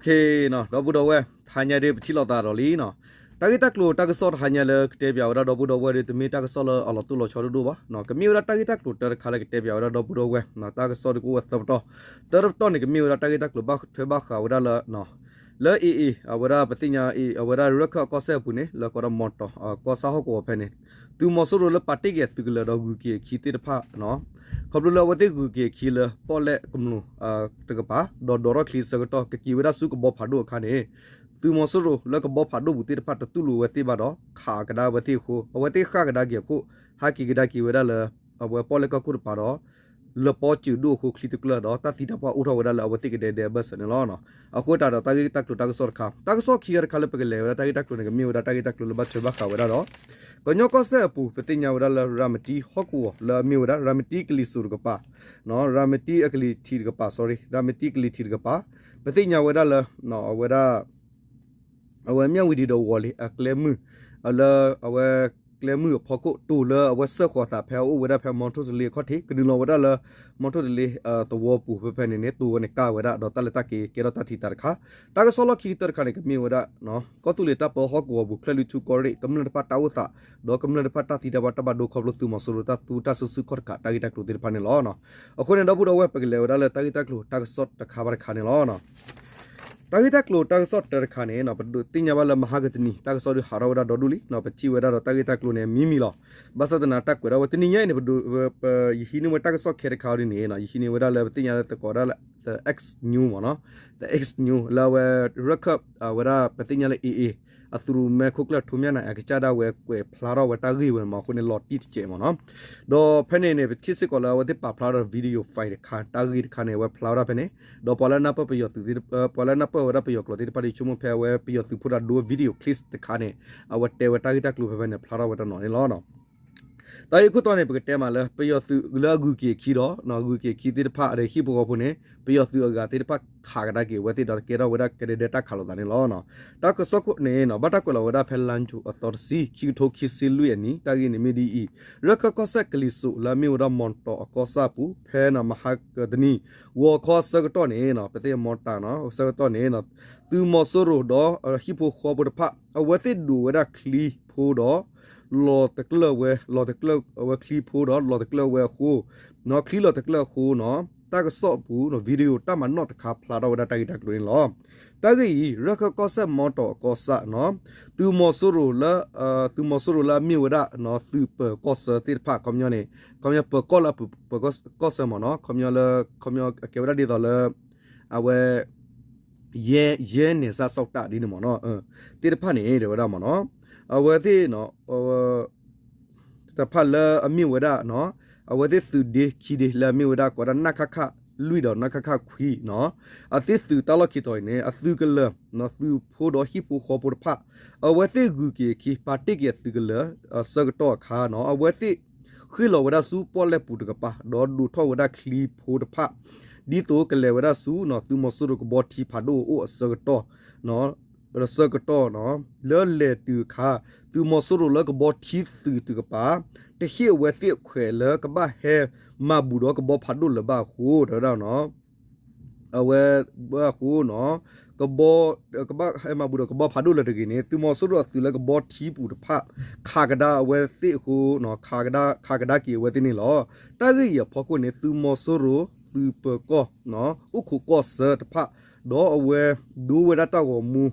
ဒီပုၢ်ဒီဝဲၢ် တဟါညါဒ်ပထံၣ်လိာ်သးဒီးလံနီၤ, တၢ်ဂ့ၢ်တၢ်ကျိၤတၢ်ကစီၣ်တဟါညါလၢကတဲပၠးဝဲဒၣ်ဒီပုၢ်ဒီဝဲၢ်ဒီး တမ့ၢ်တၢ်ကစီၣ်လၢအလီၤတိၢ်လီၤဆီဒိၣ်ဒိၣ်ဘၣ်, ကမ့ၢ်ဝဲဒၣ်တၢ်ဂ့ၢ်တၢ်ကျိၤတၢတခါလၢကတဲပၠးဝဲဒၣ်ဒီပုၢ်ဒီဝဲၢ်, တၢ်ကစီၣ်ဒ်ကအိၣ်ဝဲသၢပတီၢ်, တၢတပတီၢ်န့ၣ် ကမ့ၢ်ဝဲဒၣ်တၢ်ဂ့ၢ်တၢ်ကျိၤဘၣ်ထွဲဘၣ်ဃးဝဲဒၣ်လၢ လၢ AA အဝဲဒၣ်ပသ့ၣ်ညါ AA အဝဲဒၣ်ရခၢၣ်ကီၢ်စဲၣ်အပူၤန့ၣ် လၢကီးဒီးမီတီၤ ကီၢ်ဆၣ်ဟီၣ်ကဝီၤဖဲန့ၣ်, သုးမီၤစိရိၤလၢပာ်တ့ၢ်က့ၤအသုးကလၢၤဒီးဂုၤက့ၤအခံသ့ၣ်တဖၣ် ခီဖျိလၢအဝဲသ့ၣ်ဂုၤက့ၤအခံလၢပီၣ်လဲၣ်ကမျူၤတကပၤ ဒီးဒိးထီၣ်ချံအဆၢကတီၢ် ကက့ၤဝဲဒၣ်ဆူကဘီဖးဒိၣ်အခါန့ၣ်, သုးမီၤစိရိၤလၢကဘီဖးဒိၣ်ပူၤသ့ၣ်တဖၣ်တတူၢ်လိာ်ဝဲသ့ၣ်ဘၣ်ဒီး ခးကဒါဝဲသ့ၣ်အဃိ အဝဲသ့ၣ်ဃၣ်ကဒါက့ၤအခိၣ် ဟးက့ၤကဒါက့ၤဝဲဒၣ်လၢ အဝဲပီၣ်လဲၣ်ကီၢ်ခိၣ်တပၤဒီး လပီစၢၤဒိၣ်အဃိချံတကျၢၢ်ဒီး တၢ်သံတၢ်ပှၢ်အိၣ်ထီၣ်ဝဲဒၣ်လၢအဝဲသ့ၣ်ကဒဲဒဲအဘၢၣ်စၢၤန့ၣ်လီၤ. အဃိသတးဒီးတၢ်ဂ့ၢ်တၢ်ကျိၤတၢ်ကစီၣ်တခါ တၢ်ကစီၣ်ခံခါတခါလၢပကလဲၤဝဲဒၣ်တၢ်ဂ့ၢ်တၢ်ကျိၤန့ၣ် ကမ့ၢ်ဝဲဒၣ်တၢ်ဂ့ၢ်တၢ်ကျိၤလၢဘၣ်ထွဲဘၣ်ဃးဝဲဒၣ်ဒီး ကညီကီၢ်စဲၣ်အပူၤ ပသ့ၣ်ညါဝဲဒၣ်လၢရၤမတံဟီၣ်ကဝီၤလၢအမ့ၢ်ဝဲဒၣ် ရၤမတံကလံၤစိးတကပၤ, ရၤမတံအကလံၤထံးတကပၤ sorry ရၤမတံကလံၤထံးတကပၤ, ပသ့ၣ်ညါဝဲဒၣ်လၢ အဝဲဒၣ် အဝဲမၠၣ်ဝံၤဒံးဒီးဝီၤလံၤအကျဲမုၢ်, လၢအဝဲကျဲမုၢ်အဖီခိၣ် တိၤလၢအဝဲစၢဃီၤသးဖဲအအိၣ်ဝဲဒၣ်ဖဲမီထိၣ်တလ့အခီၣ်ထံး ကနုာ်လီၤဝဲဒၣ်လၢ မီထိၣ်တလ့သဝီပူၤဖဲဖဲန့ၣ်န့ၣ် တိၤဝဲန့ၣ်ကၢ်ဝဲဒၣ် ဒီးတၢ်လဲၤတၢ်က့ၤကဲထီၣ်တၢ်ထံးတၢ်တခါ, တၢ်ကစီၣ်လီၢ်ခံကတၢၢ်တခါန့ၣ် ကမ့ၢ်ဝဲဒၣ် ကီၢ်သူလ့ၤတၢ်ပၢဟီၣ်ကဝီၤပူၤ ချၢၣ်လွံၢ်ထူၣ်ကီၢ်ရ့ၣ် ကမျၢၢ်တဖၣ်တၢ်အိၣ်သး ဒီးကမျၢၢ်တဖၣ်တၢ်သံတၢ်ပှၢ်တၢ်ဘၣ်ဒိခီဖျိသုးမီၤစိရိၤတၢ်သူတၢ်စုဆူၣ်ခီၣ်တခါ တၢ်ဂ့ၢ်တၢ်ကျိၤသ့ၣ်တဖၣ်န့ၣ်လီၤ. အဃိန့ၣ် ဒီပုၢ်ဒီဝဲၢ် ပကလဲၤဝဲဒၣ်လၢတၢ်ဂ့ၢ်တၢ်ကျိၤတၢ်ကစီၣ်တခါဘၣ်တခါန့ၣ်လီၤ. တၢ်ဂ့ၢ်တၢ်ကျိၤတၢ်ကစီၣ်တၢတခါန့ၣ် ပဒိးသ့ၣ်ညါဘၣ်လၢမဟါကတနံၤ တၢ်ကစီၣ်ဒုးဟးထီၣ်ဝဲဒၣ်ဒီဒူၣ်လံ, ပထံၣ်ဝဲဒၣ်ဒီးတၢ်ဂ့ၢ်တၢ်ကျိၤန့ၣ် မံမံလီၤ. ဘၣ်ဆၣ်သနာ်တၢ်ကွဲးဒၣ်ဝဲတနံၤညါအံၤန့ၣ် ပဒိး ပ ယဟံးန့ၢ်ဝဲတၢ်ကစီၣ်ခဲတခါဒ်န့ၣ် ယဟံးန့ၢ်ဝဲဒၣ်လၢပသ့ၣ်ညါလၢသကိးဒၣ်လၢ X News မ့ၢ်နီၤ, သ X News လၢအဝဲ ရခၢၣ် အဝဲဒၣ်ပသ့ၣ်ညါလၢ AA အသုးရိၣ်မဲခိၣ်ကျၢၢ် ထိးမၠၣ်နၢ် အကစၢ်ဒၣ်ဝဲကွဲးဖျါထီၣ်ဝဲတၢ်ဂ့ၢ်ဝဲမ့ၢ်အဃိန့ၣ် လီၤတံၢ်တစဲးမ့ၢ်နီၤ. ဒီးဖဲန့ၣ်န့ၣ် ပထံၣ်စ့ၢ်ကီးလၢအဝဲသ့ၣ်ပာ်ဖျါထီၣ် video file တခါ တၢ်ဂ့ၢ်တခါန့ၣ် အဝဲဖျါဝဲဒၣ်ဖဲန့ၣ် ဒီးပှၤလၢနၢ်ပၢၢ်ပယီၤသုးသ့ၣ် ပှၤလၢနၢ်ပၢၢ်ဝဲဒၣ်ပယီၤကျိာ်သ့ၣ်တဖၣ်ဒီး ဆိကမိၣ်ဖဲအဝဲပယီၤသုးဖိတၢ်ဒိ video clips တခါန့ၣ် အဝဲတဲဝဲတၢ်ဂ့ၢ်တၢ်ကျိၤဖဲဖဲန့ၣ် ဖျါထီၣ်ဝဲတနီၤန့ၣ်လီၤ. တၢ်ဂ့ၢ်ခိၣ်တီန့ၣ် ပကတဲမးလၢ ပယီၤသုးလၢအဂုၤက့ၤအခံဒီး ဂုၤက့ၤအခံသ့ၣ်တဖၣ်ဒီးဟံၣ်ဖိဃီဖိန့ၣ် ပယီၤသုးအဂၤသ့ၣ်တဖၣ်ခးကဒါက့ၤအဝဲသ့ၣ်ဒီးကဲထီၣ်ဝဲဒၣ်ကဒဲဒဲတၢ်ခးလိာ်သးန့ၣ်လီၤ. တၢ်ကစီၣ်ခိၣ်န့ၣ် ဘၣ်တၢ်ကွဲးလီၤဝဲဒၣ်ဖဲ လါယူၤအသီတဆံ ခံကထိခံဆံလွံၢ်အနံၣ် တၢ်ဂ့ၢ်န့ၣ်မ့ၢ်ဒ်အံၤ, ရခၢၣ်ကီၢ်စဲၣ်ကလံၤစိးလၢအမ့ၢ်ဝဲဒၣ်မီတီၤအကီၢ်ဆၣ်ပူၤ ဖဲမဟါကတနံၤ ဂီၤခီအဆၢကတီၢ်န့ၣ် ပသ့ၣ်ညါမီတီၤနီၤ အဆၢကတီၢ်န့ၣ် သုးမီၤစိရိၤဒီးဟံၣ်ဖိဃီဖိတဖၣ် အဝဲသ့ၣ်ဒိးဝဲဒၣ်ချံဖိဒီး လီၤတကျၢၢ်ဝဲ လီၤတကျၢၢ်ဝဲချံဖိဒီးလီၤတကျၢၢ်ဝဲအဃိ ချံလီၤတကျၢၢ်အဃိနီၤ တၢ်ကစီၣ်အပူၤ video တၢ်မၤနီၣ်တခါဖျါထီၣ်ဝဲဒၣ်တၢ်ဂ့ၢ်တၢ်ကျိၤန့ၣ်လီၤ. တၢ်ဂ့ၢ်အံၤ ရခၢၣ်ကီၢ်စဲၣ်မီတီၤအကီၢ်ဆၣ်နီၤ သုးမီၤစိရိၤလၢ သုးမီၤစိရိၤလၢအမ့ၢ်ဝဲဒၣ် သုးပၢၤကီၢ်ဆၢသ့ၣ်တဖၣ် ခီပညီန့ၣ် ခီပညီပၢၤကီၢ်လၢအပၢၤကီၢ်ဆၢမ့ၢ်နီၤ ခီပညီလၢ ခီပညီအကဲဝဲဒၣ်ဒ်သိးလၢ အဝဲ ယဲ ယဲန့ၣ်စၢ်စီၣ်တၢ်ဒ်န့ၣ်မ့ၢ်နီၤ သ့ၣ်တဖၣ်န့ၣ် တဲဝဲဒၣ်မ့ၢ်နီၤ အဝဲသ့ၣ် တဖၣ်လၢအမ့ၢ်ဝဲဒၣ် အဝဲသ့ၣ်သုးဒ့ခံဒ့လၢအမ့ၢ်ဝဲဒၣ်ကိးဒၣ် နခခ လွံၢ်ဒီး နခခ ခွံနီၤ အသ့ၣ်သုးတၢ်လီၢ်ခံတီၤအံၤန့ၣ် အသုးကလၢၤ သုးဖိဒီးဟံၣ်ဖိဃီဖိတဖၣ် အဝဲသ့ၣ်ဂုၤက့ၤအခံ ပာ်တ့ၢ်က့ၤအသုးကလၢၤ အဆၢကတီၢ်အခါနီၤ အဝဲသ့ၣ် ဃ့ၢ်လီၤဝဲဒၣ်ဆူပီၣ်လဲၣ်ပူၤတကပၤ ဒီးဒိးထီၣ်ဝဲဒၣ်ချံဖိတဖၣ် ဒ်သိးကလဲၤဝဲဒၣ်ဆူ သုးမီၤစိရိၤကဘီထံဖးဒိၣ်အအိၣ်အဆၢကတီၢ် အဆၢကတီၢ် လၢလဲၤတုၤအခါ သုးမီၤစိရိၤလၢကဘီထံသုးတကပၤ တဟ့ၣ်အဝဲသ့ၣ်အခွဲးလၢကဘၣ်ဟဲမၤဘူးဒီးကဘီဖးဒိၣ်လၢၤဘၣ်အဃိ တဲဝဲဒၣ်နီၤ အဝဲ ဘၣ်အဃိနီၤ ကဘီ ကဘၣ်ဟဲမၤဘူးဒီးကဘီဖးဒိၣ်လၢၤတဂ့ၤန့ၣ် သုးမီၤစိရိၤအသုးလၢကဘီထံပူၤတဖၣ် ခးကဒါအဝဲသ့ၣ်အဃိ ခးကဒါ ခးကဒါက့ၤအဝဲသ့ၣ်န့ၣ်လီၤ. တၢ်ဂ့ၢ်အံၤအဖီခိၣ်န့ၣ် သုးမီၤစိရိၤ သုးပၢၤကီၢ် အိၣ်ခိးကီၢ်ဆၢတဖၣ် ဒီးအဝဲဒိဝဲဒၣ်တၢ်ဂီၤမူ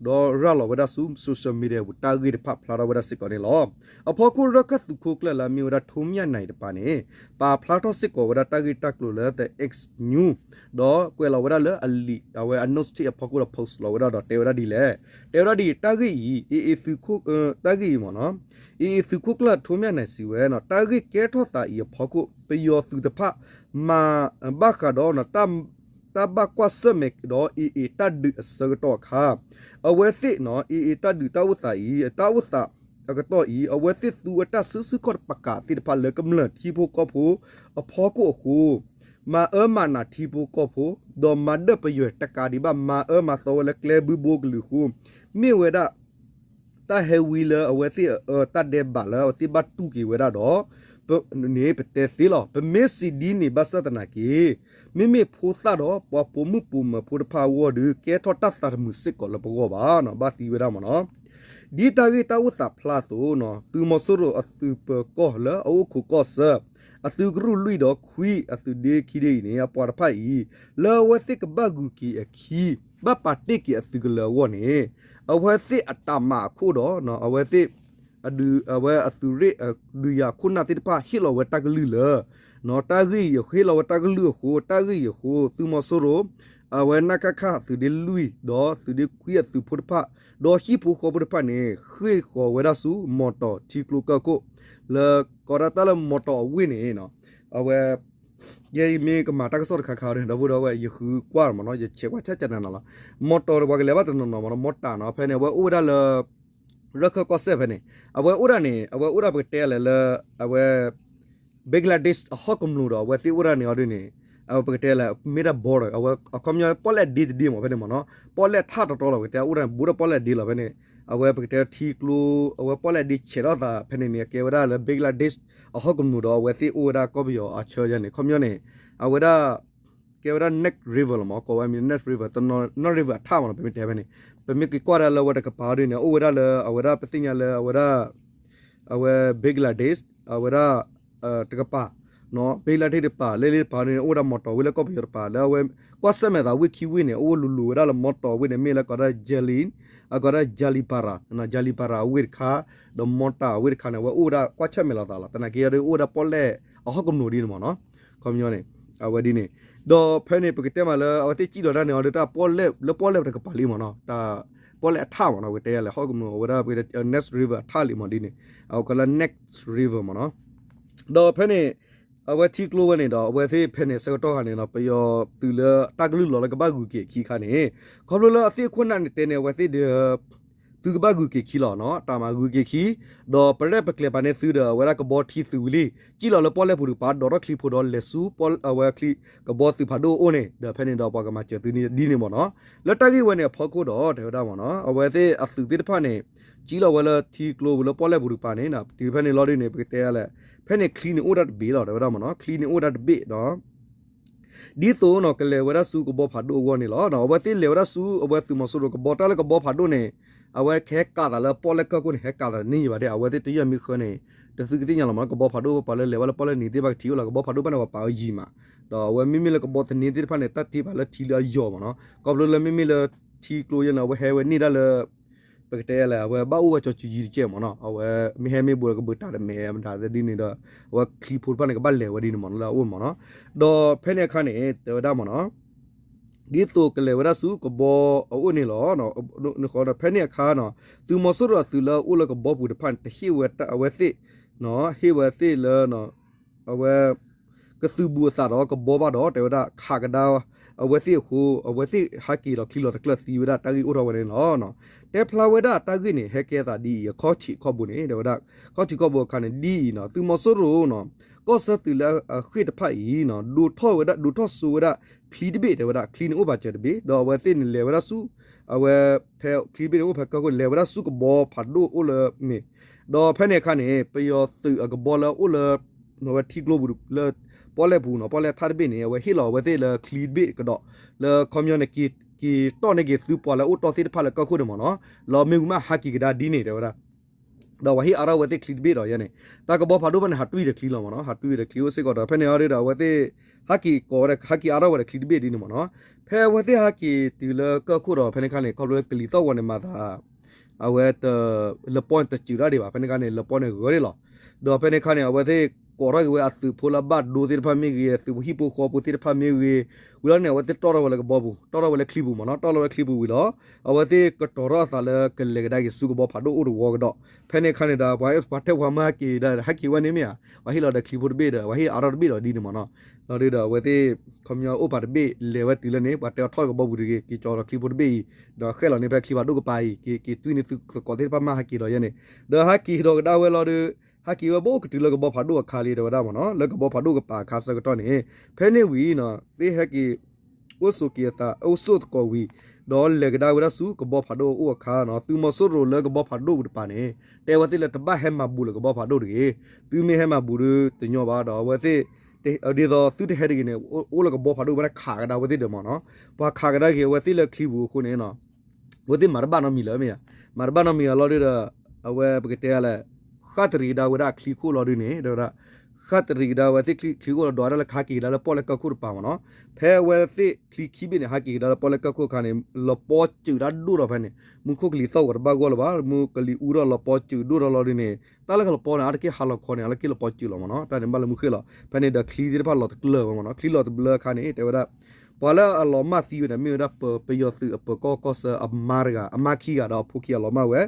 ဒီးရၤလီၤဝဲဒၣ်ဆူ social media ပူၤ တၢ်ဂ့ၢ်တဖၣ်ဖျါထီၣ်ဝဲဒၣ်စ့ၢ်ကီးန့ၣ်လီၤ. အဖီခိၣ်ရၢၢ်ခၢၣ်သုးခိၣ်ကျၢၢ်လၢအမ့ၢ်ဝဲဒၣ်ထိးမၠၣ်နၢ်တပၤန့ၣ် ပာ်ဖျါထီၣ်စ့ၢ်ကီးဝဲဒၣ်တၢ်ဂ့ၢ်တၢ်ကျိၤလၢ The X News ဒီးကွဲးလီၤဝဲဒၣ်လၢအလံာ် အဝဲအ notice အဖီခိၣ်ဒီး post လီၤဝဲဒၣ်ဒီးတဲဝဲဒၣ်ဒ်လဲၣ်. တဲဝဲဒၣ်ဒ်အံၤ တၢ်ဂ့ၢ်အံၤ AA သုးခိၣ် တၢ်ဂ့ၢ်အံၤမ့ၢ်နီၤ AA သုးခိၣ်ကျၢၢ်ထိးမၠၣ်နၢ်စံးဝဲနီၤ တၢ်ဂ့ၢ်ကဲထီၣ်သးအံၤအဖီခိၣ် ပယီၤသုးတဖၣ် မၤဘၣ်ဃးဒီး တၢ်ဘၣ်ကွၢ်ဆၢၣ်မဲာ်ဒီး AA တၢ်ဒုးအဆၢကတီၢ်အခါ အဝဲသ့ၣ်နီၤ AA တၢ်ဒုးတၢ်အိၣ်သးအံၤ တၢ်အိၣ်သးအကတီၢ်အံၤ အဝဲသ့ၣ်သူဝဲတၢ်စုဆူၣ်ခီၣ်တပကးသ့ၣ်တဖၣ်လၢကမျၢၢ်ထံဖိကီၢ်ဖိအဖီခိၣ်အဃိ မၤအၢမၤနးထံဖိကီၢ်ဖိ ဒီးမၤဒၢၣ်ပယွဲၢ်တကးဒံးဘၣ် မၤအၢမၤသီဝဲလၢကျဲဘုဘိကလုာ်အဃိ မ့ၢ်ဝဲဒၣ် တၢ်ဟဲဝံလၢအဝဲသ့ၣ်အတၢ်ဒဲးဘးလၢအဝဲသ့ၣ်ဘၣ်တူၢ်က့ၤဝဲဒၣ်ဒီး န့ၣ်ပတဲသ့လီၤ. ပမ့ၢ်စံးဒ်န့ၣ်ဘၣ်ဆၣ်သနာ်က့ မ့မ့ၢ်ဖိသၣ်ဒီးပှၤပိာ်မုၣ်ပိာ်မၢၤဖိတဖၣ်အဂီၢ်ဒီး ကဲထီၣ်တၢ်သးတမုာ်စ့ၢ်ကီးလၢပဂီၢ်ဘၣ်နီၤ, ဘၣ်သံဝဲဒၣ်မ့ၢ်နီၤ. ဒ်တၢ်ဂ့ၢ်တၢ်အိၣ်သးဖျါအသိးနီၤ, သုးမီၤစိရိၤအသုးပၢၤကီၢ်လၢအအိၣ်ခိးကီၢ်ဆၢ အသုးကရူၢ်လွံၢ်ဒီးခွံ အသုးဒ့ခံဒ့အံၤန့ၣ် အပှၤတဖၣ်အံၤ လၢအဝဲသ့ၣ်ကဘၣ်ဂုၤက့ၤအခံ ဘၣ်ပာ်တ့ၢ်က့ၤအသုးကလၢၤအဂီၢ်န့ၣ် အဝဲသ့ၣ်အတၢ်မၤအခိၣ်ဒီး အဝဲသ့ၣ် အဝဲအသုးရ့ၣ်ဒုးယၤခိၣ်နၢ်သ့ၣ်တဖၣ် ဟ့ၣ်လီၤဝဲတၢ်ကလုၢ်လၢ တၢ်ဂ့ၢ် ဟ့ၣ်လီၤဝဲတၢ်ကလုၢ်အဃိ တၢ်ဂ့ၢ်အံၤအဃိ သုးမီၤစိရိၤ အဝဲနၢ်ကၣ်ခၣ်သုးဒ့လွံၢ် ဒီးသုးဒ့ခွံအသုးဖိတဖၣ် ဒီးဟံၣ်ဖိဃီဖိတဖၣ်န့ၣ် ဃ့ၢ်ဃီၤဝဲဒၣ်ဆူမီၤတီၤထံကျိကၢၢ်ခိၣ် လၢကိးဒၣ်တၢ်လၢမီၤတီၤအဝ့ၢ်န့ၣ် အဝဲ ယဲယမ့ၢ်ကမၤတၢ်ကစီၣ်တခါခါဒီး ဒီပုၢ်ဒီဝဲၢ် ယဃုကွၢ်မ့ၢ်နီၤ, ယဆဲးကွၢ်ဆၢကနၤနီၤလီၤ. မီၤတီၤပှၤကလဲၤဘၣ်တနီၤနီၤမ့ၢ်နီၤ, မီၤတၢ်နီၤ ဖဲန့ၣ် အဝဲအိၣ်ဝဲဒၣ်လၢ ရခၢၣ်ကီၢ်စဲၣ်ဖဲန့ၣ် အဝဲအိၣ်ဒၣ်န့ၣ် အဝဲအိၣ်ဒၣ်ပကတဲလဲၣ်လၢ အဝဲ Bangladesh အဟီၣ်ကမျူၤဒီး အဝဲသ့ၣ်အိၣ်ဒၣ်န့ၣ်အီၤဒ်န့ၣ် အဝဲပကတဲလဲၣ် မ့ၢ်ဒၣ် border အဝဲအခီပညီပီၣ်လဲၣ်ဒ့တဒ့မ့ၢ်ဖဲန့ၣ်မ့ၢ်နီၤ, ပီၣ်လဲၣ်ထၣ်တီတီလီၤ ပကတဲအိၣ်ဒၣ်ဘူးဒီးပီၣ်လဲၣ်ဒ့လီၤဖဲန့ၣ်, အဝဲပကတဲထံကျိ အဝဲပီၣ်လဲၣ်ဒ့ဆဲးထီၣ်သးဖဲန့ၣ်န့ၣ် အကဲဝဲဒၣ်လၢ Bangladesh အဟီၣ်ကမျူၤဒီး အဝဲသ့ၣ်အိၣ်ဝဲဒၣ်ကီၢ်ပယီၤအဆၢယဲန့ၣ် အခီပညီန့ၣ် အဝဲဒၣ် ကဲဝဲဒၣ် Nile River လီၤမ့ၢ် ကိးဝဲမ့ၢ် Nile River တနီၤ Nile River အထၣ်မ့ၢ်နီၤ ပမ့ၢ်တဲဖဲန့ၣ် ပမ့ၢ်က့ၤကွၢ်ဒၣ်လၢအဝဲတကပၤဒ်န့ၣ် အိၣ်ဝဲဒၣ်လၢအဝဲဒၣ်ပသ့ၣ်ညါလၢအဝဲဒၣ် အဝဲ Bangladesh အဝဲဒၣ် တကပၤ Bangladesh တကပၤ လၢလ့တပၤန့ၣ် အိၣ်ဝဲဒၣ်မီၤတီၤဝ့ၢ်လၢကီၢ်ပယီၤတပၤ လၢအဝဲ ကွၢ်ဆၢၣ်မဲာ်သးဝ့ၢ်ခံဝ့ၢ်န့ၣ် အိၣ်ဝဲလိၤလိၤဝဲဒၣ်လၢမီၤတီၤဝ့ၢ်န့ၣ် မ့ၢ်လၢကိးဒၣ် Jali အကိးဒၣ် Jalipara Jalipara အဝ့ၢ်တခါ ဒီးမီၤတီၤအဝ့ၢ်တခါန့ၣ် အဝဲအိၣ်ဝဲဒၣ်ကွၢ်ဆၢၣ်မဲာ်လိာ်သးလီၤ. သနာ်က့ဒီး အိၣ်ဝဲဒၣ်ပီၣ်လဲၣ်အဟီၣ်ကမျူၤဒ်န့ၣ်မ့ၢ်နီၤ ခီပညီန့ၣ် အဝဲဒ်န့ၣ် ဒီးဖဲန့ၣ် ပကတဲမးလၢအဝဲသ့ၣ်စံၣ်လီၤဒၣ်န့ၣ်အီၤဒီး တၢ်ပီၣ်လဲၣ်လၢပီၣ်လဲၣ်ပတကပၤလံမ့ၢ်နီၤ တၢ်ပီၣ်လဲၣ်အထၣ်မ့ၢ်နီၤ ပကတဲယၤလဲၣ် ဟီၣ်ကမျူၤ အဝဲဒၣ်ပကတဲ Nile River အထၣ်လံမ့ၢ်ဒ်န့ၣ် အဝဲကိးလၢ Nile River မ့ၢ်နီၤ ဒီးဖဲန့ၣ် အဝဲထံကျိဝဲန့ၣ်ဒီး အဝဲသ့ၣ်ဖဲန့ၣ်ဆၢကတီၢ်ခါန့ၣ်ဒီး ပယီၤသုးလၢတၢ်ကလုၢ်လီၤလၢကဘၣ်ဂုၤက့ၤအခံခါန့ၣ် ခီဖျိလၢအသ့ၣ်အခိၣ်နၢ်န့ၣ်တဲန့ၣ် အဝဲသ့ၣ်ဒီး သုကဘၣ်ဂုၤက့ၤခံလီၤနီၤ တၢ်မၤဂုၤက့ၤခံ ဒီးပရဲၣ်ပကျဲၤပာ်န့ၢ်သုဒီး အဝဲဒၣ်ကဘီထံသုးဝံၤလံ စံၣ်လီၤလၢပီၣ်လဲၣ်ပူၤတကပၤ ဒိးထီၣ်ချံဖိဒီးလဲၤဆူ အဝဲချံ ကဘီသုးဖးဒိၣ်အအိၣ်န့ၣ် ဒီးဖဲန့ၣ်ဒီးပှၤကမၤစၢၤသုန့ၣ်ဒ်န့ၣ်မ့ၢ်နီၤ လၢတၢ်ဂ့ၢ်ဝဲန့ၣ်အဖီခိၣ်ဒီး တဲဝဲဒၣ်မ့ၢ်နီၤ အဝဲသ့ၣ်အသုးသ့ၣ်တဖၣ်န့ၣ် စံၣ်လီၤဝဲလၢထံကျိပူၤလၢပီၣ်လဲၣ်ပူၤတကပၤန့ၣ် တုၤဖဲန့ၣ်လီၤဒ်န့ၣ် ပကတဲလဲၣ် ဖဲန့ၣ်ချံန့ၣ်အိၣ်ဒၣ်တဘ့ၣ်လီၤ တဲဝဲဒၣ်မ့ၢ်နီၤ ချံန့ၣ်အိၣ်ဒၣ်တဘ့ၣ်ဒီး ဒ်သိးနီၤ ကလဲၤဝဲဒၣ်ဆူကဘီဖးဒိၣ်အဂီၢ်န့ၣ်လီၤ. အဝဲသ့ၣ်လဲၤဝဲဒၣ်ဆူအဝဲသုးမီၤစိရိၤကဘီ တၢ်လၢကဘီဖးဒိၣ်န့ၣ် အဝဲကဟဲကးသးလၢပီၣ်လဲၣ်ကၢၢ်ခိၣ်န့ၣ် ဟဲကးသးတန့ၢ်ယံၤဘၣ်ဒ် အဝဲသ့ၣ်တယီၢ်မံဃၢန့ၣ် တသုကသ့ၣ်ညါလီၤမ့ၢ်နီၤ ကဘီဖးဒိၣ်ပှၤလၢလဲၤဝဲလၢပီၣ်လဲၣ်န့ၣ်သ့ၣ်တဖၣ်ကထံၣ်အိၣ်လီၤ ကဘီဖးဒိၣ်ဖဲန့ၣ်ပှၤပာ်အီၤယံၤမး ဒီးအဝဲမ့မ့ၢ်လၢကဘီသန့သ့ၣ်တဖၣ်န့ၣ် တၢ်တ့ပာ်လၢထံလၢအယီၤမ့ၢ်နီၤ ခီဖျိလၢမ့မ့ၢ်လၢထံကျိယဲန့ၣ် အဝဲဟဲဝဲန့ၢ်ဒၣ်လၢ ပကတဲလဲၣ် အဝဲဘၣ်အိၣ်ဝဲကၠီၤစုၤယံၤတကဲးမ့ၢ်နီၤ အဝဲမ့ၢ်ဟဲမ့ၢ်ဘူးလီၤကဘုးတၢ်တမဲာ်မတၤသ့ၣ်ဒ်န့ၣ်ဒီး အဝဲချံဖိတဖၣ်န့ၣ် ကဘၣ်လဲၤဝဲဒ်န့ၣ်မ့ၢ်နီၤ လၢအအိၣ်မ့ၢ်နီၤ ဒီးဖဲန့ၣ်အခါန့ၣ် တဲဝဲဒၣ်မ့ၢ်နီၤ ဒ်သိးကလဲၤဝဲဒၣ်ဆူကဘီအအိၣ်န့ၣ်လီၤ. ဖဲန့ၣ်အခါနီၤ သုးမီၤစိရိၤအသုးလၢအအိၣ်လၢကဘီပူၤတဖၣ်န့ၣ် တဟ့ၣ်ဝဲအဝဲသ့ၣ် ဟ့ၣ်ဝဲသ့ၣ်လၢ အဝဲ ကသုးဘူးအသးဒီးကဘီဘၣ်ဒီး တဲဝဲဒၣ်ခးကဒါအဝဲသ့ၣ်အဃိ အဝဲသ့ၣ်ဟးက့ၤဒီးချံလီၤတကျၢၢ်သံဝဲဒၣ်တၢ်ဂ့ၢ်အိၣ်ထီၣ်ဝဲန့ၣ်လီၤ. တဲဖျါဝဲဒၣ်တၢ်ဂ့ၢ်န့ၣ် ဟဲကဲသးဒ်အံၤ အခီၣ်ထံးခီၣ်ဘိန့ၣ် တဲဝဲဒၣ် ခီၣ်ထံးခီၣ်ဘိအခါန့ၣ် ဒ်အံၤနီၤ သုးမီၤစိရိၤနီၤ ကီၢ်ဆၢသုးလၢအဃ့ၢ်တဖၣ်အံၤနီၤ ဒိးထီၣ်ဝဲဒၣ် ဒိးထီၣ်စိဝဲဒၣ် ချံတဘ့ၣ် တဲဝဲဒၣ် ချံန့ၣ်အိၣ်ပာ်စၢၤတဘ့ၣ် ဒီးအဝဲသ့ၣ်န့ၣ်လဲၤဝဲဒၣ်ဆူ အဝဲ ဖဲချံတဘ့ၣ်န့ၣ်အိၣ်ဖဲကၢၢ်ခိၣ်န့ၣ် လဲၤဝဲဒၣ်ဆူကဘီဖးဒိၣ်အိၣ်လၢန့ၣ် ဒီးဖဲန့ၣ်အခါန့ၣ် ပယီၤသုးအကဘီလၢအအိၣ်လၢ အဝဲထံကျိပူၤလၢ ပီၣ်လဲၣ်ပူၤနီၤ ပီၣ်လဲၣ်ထၣ်တဘ့ၣ်န့ၣ် အဝဲဟ့ၣ်လီၤအဝဲသ့ၣ်လၢချံတဘ့ၣ်ကဒီး လၢခီပညီန့ၣ် က့ၤတီၣ်န့ၢ်က့ၤသုပှၤလၢအအိၣ်တီၢ်သ့ၣ်တဖၣ်လၢကၢၢ်ခိၣ်န့ၣ်မ့ၢ်နီၤ လီၤမ့ၢ်ဝံၤမးဟးက့ၤကဒါဒ်န့ၣ် တဲဝဲဒၣ် ဒီးပှၤဟ့ၣ်အါထီၣ်ဝဲသ့ၣ်ချံတဘ့ၣ်ဒီးယဲန့ၣ် တၢ်ကဘီဖးဒိၣ်ဖဲန့ၣ် ဟးတွံၢ်ဒီးချံလီၤမ့ၢ်နီၤ ဟးတွံၢ်ဒီးချံအိၣ်စ့ၢ်ကီးဒီး ဖဲန့ၣ်အီၤဒီး အဝဲသ့ၣ် ဟးက့ၤကိးဝဲဒီး ဟးက့ၤအါထီၣ်ဝဲဒီးချံတဘ့ၣ်ဒ်န့ၣ်မ့ၢ်နီၤ ဖဲအဝဲသ့ၣ်ဟးက့ၤတုၤလၢကၢၢ်ခိၣ်ဒီး ဖဲန့ၣ်ခါန့ၣ် ခီဖျိလၢကလံၤသီၣ်ဂီၤန့ၣ်မၤသး အဝဲ လပီန့ၣ်တစူးတၢ်ဒံးဘၣ် ဖဲန့ၣ်ခါန့ၣ် လပီန့ၣ်ဂၢၤဒံးလီၤ ဒီးဖဲန့ၣ်ခါန့ၣ် အဝဲသ့ၣ်ကိးထီၣ်က့ၤဝဲအသုးဖိလၢဘၣ်ဒိသ့ၣ်တဖၣ်မ့ၢ်ဂ့ၤ အသုးဖိဟံၣ်ဖိဃီဖိသ့ၣ်တဖၣ်မ့ၢ်ဂ့ၤ ဝံၤလီၤန့ၣ် အဝဲသ့ၣ်တီၣ်ထီၣ်ဝဲလၢကဘီပူၤ တီၣ်ထီၣ်ဝဲလၢချံပူၤမ့ၢ်နီၤ တီၣ်ထီၣ်ဝဲလၢချံပူၤဝံၤလီၤ အဝဲသ့ၣ်ကတီၤထီၣ်အသးလၢကလဲၤကဒါက့ၤဆူကဘီဖးဒိၣ်အိၣ်တဝီကဒီး ဖဲန့ၣ်ခါန့ၣ်ဒီး ပှၤ ပှၤတဲပှၤမၢဟးက့ၤဒီး ဟဲက့ၤဝဲန့ၣ်မ့ၢ်ဧါ ပှၤဟ့ၣ်လီၤဒီးချံဖိတဘ့ၣ်ဒီး ပှၤဟ့ၣ်အါထီၣ်တဘ့ၣ်ဒီးဒ်န့ၣ်မ့ၢ်နီၤ လီၤဒုဒီး အဝဲသ့ၣ် ခီပညီအိၣ်ပာ်တဘ့ၣ် လဲၤဝဲတုၤလၢန့ၣ် ပှၤတဲအီၤထီၣ်ကဘီပူၤတဂ့ၤ က့ၤကၠီၤဒီးချံဖိတဘ့ၣ်အံၤ ဒီးဃဲၣ်လီၤန့ၣ်ဖဲချံဖးဒိၣ်ကပၤအံၤ က့ၤ က့ၤတွံၢ်န့ၢ်သုသကိးသ့ၣ်တဖၣ်မၢဟးက့ၤဒီးယဲန့ၣ် ဒီးဟးက့ၤဒီးကဒါဝဲလီၤဒု ဟဲက့ၤဝဲဘၣ်အိၣ်ကတုၤလၢကဘီဖးဒိၣ်အခါလံ တဲဝဲဒၣ်မ့ၢ်နီၤ လၢကဘီဖးဒိၣ်ကပၤအခါဆၢကတီၢ်န့ၣ် ဖဲန့ၣ်ဝံၤနီၤ သ့ၣ်ဟဲက့ၤ အိၣ်ဆိးက့ၤအသး အိၣ်ဆိးသကိးဝံၤ ဒီးလဲၤကဒါဝဲဒၣ်ဆူကဘီဖးဒိၣ်အအိၣ်အခါနီၤ သုးမီၤစိရိၤလၢကဘီဖးဒိၣ်ပူၤတပၤန့ၣ် တဲဝဲသ့ၣ်လၢတဘၣ်ဟဲမၤဘူးလၢကဘီဖးဒိၣ်တဂ့ၤ သုမ့ၢ်ဟဲမၤဘူးဒီးတညီဘၣ်ဒီးအဝဲသ့ၣ် ဒ်သိးသုတဟဲတဂ့ၤန့ၣ် အိၣ်လၢကဘီဖးဒိၣ်ဝဲဒၣ်ခးကဒါအဝဲသ့ၣ်ဒီးမ့ၢ်နီၤ, ပှၤခးကဒါက့ၤအဝဲသ့ၣ်လၢချံပူၤအဃိန့ၣ် အဝဲသ့ၣ်မၤတဘၣ်နီတမံၤလၢၤမ့ၢ်ဧါ, မၤတဘၣ်နီတမံၤအလီၢ်ဒုဒီး အဝဲပကတဲလဲၣ် ဃၣ်တရံးကဒါဝဲဒၣ်အချံခိၣ်လီၤဒုန့ၣ် တဲဝဲဒၣ် ဃၣ်တရံးကဒါဝဲသ့ၣ်ချံခိၣ်လီၤ ဒွးတၢ်လၢကဟးက့ၤကဒါလၢပီၣ်လဲၣ်ကၢၢ်ခိၣ်တပၤမ့ၢ်နီၤ, ဖဲအဝဲသ့ၣ်ချံခံဘ့ၣ်န့ၣ် ဟးက့ၤကဒါလၢပီၣ်လဲၣ်ကၢၢ်ခိၣ်အခါန့ၣ် လပီစၢၤတၢ်ဒိၣ်ထီၣ်ဖဲန့ၣ် မူခိၣ်ကလံၤသီၣ်ဂီၤတဘၣ်ဂီၢ်လၢၤဘၣ် မူကလံၤအူထီၣ်လပီစၢၤဒိၣ်ထီၣ်လီၤဒုန့ၣ် တၢ်လၢကလပီန့ၣ် အါတက့ၢ်ဟးလီၤခီန့ၣ် အါတက့ၢ်လပီစၢၤလီၤမ့ၢ်နီၤ, တၢ်န့ၣ်ဘၣ်လၢမုၢ်ဃ့ၢ်လီၤ, ဖဲန့ၣ်ဒီးချံသ့ၣ်တဖၣ်လီၤတကျၢၤဝဲမ့ၢ်နီၤ, ချံလီၤတဘျၣ်အခါန့ၣ် တဲဝဲဒၣ် ပှၤလၢအလီၤမၢ်သံဝဲန့ၣ် မ့ၢ်ဝဲဒၣ်ပယီၤသုးအပၢၤကီၢ်ကီၢ်ဆၢအမါတဂၤ အမါခံဂၤဒီးအဖိခံဂၤလီၤမၢ်ဝဲ,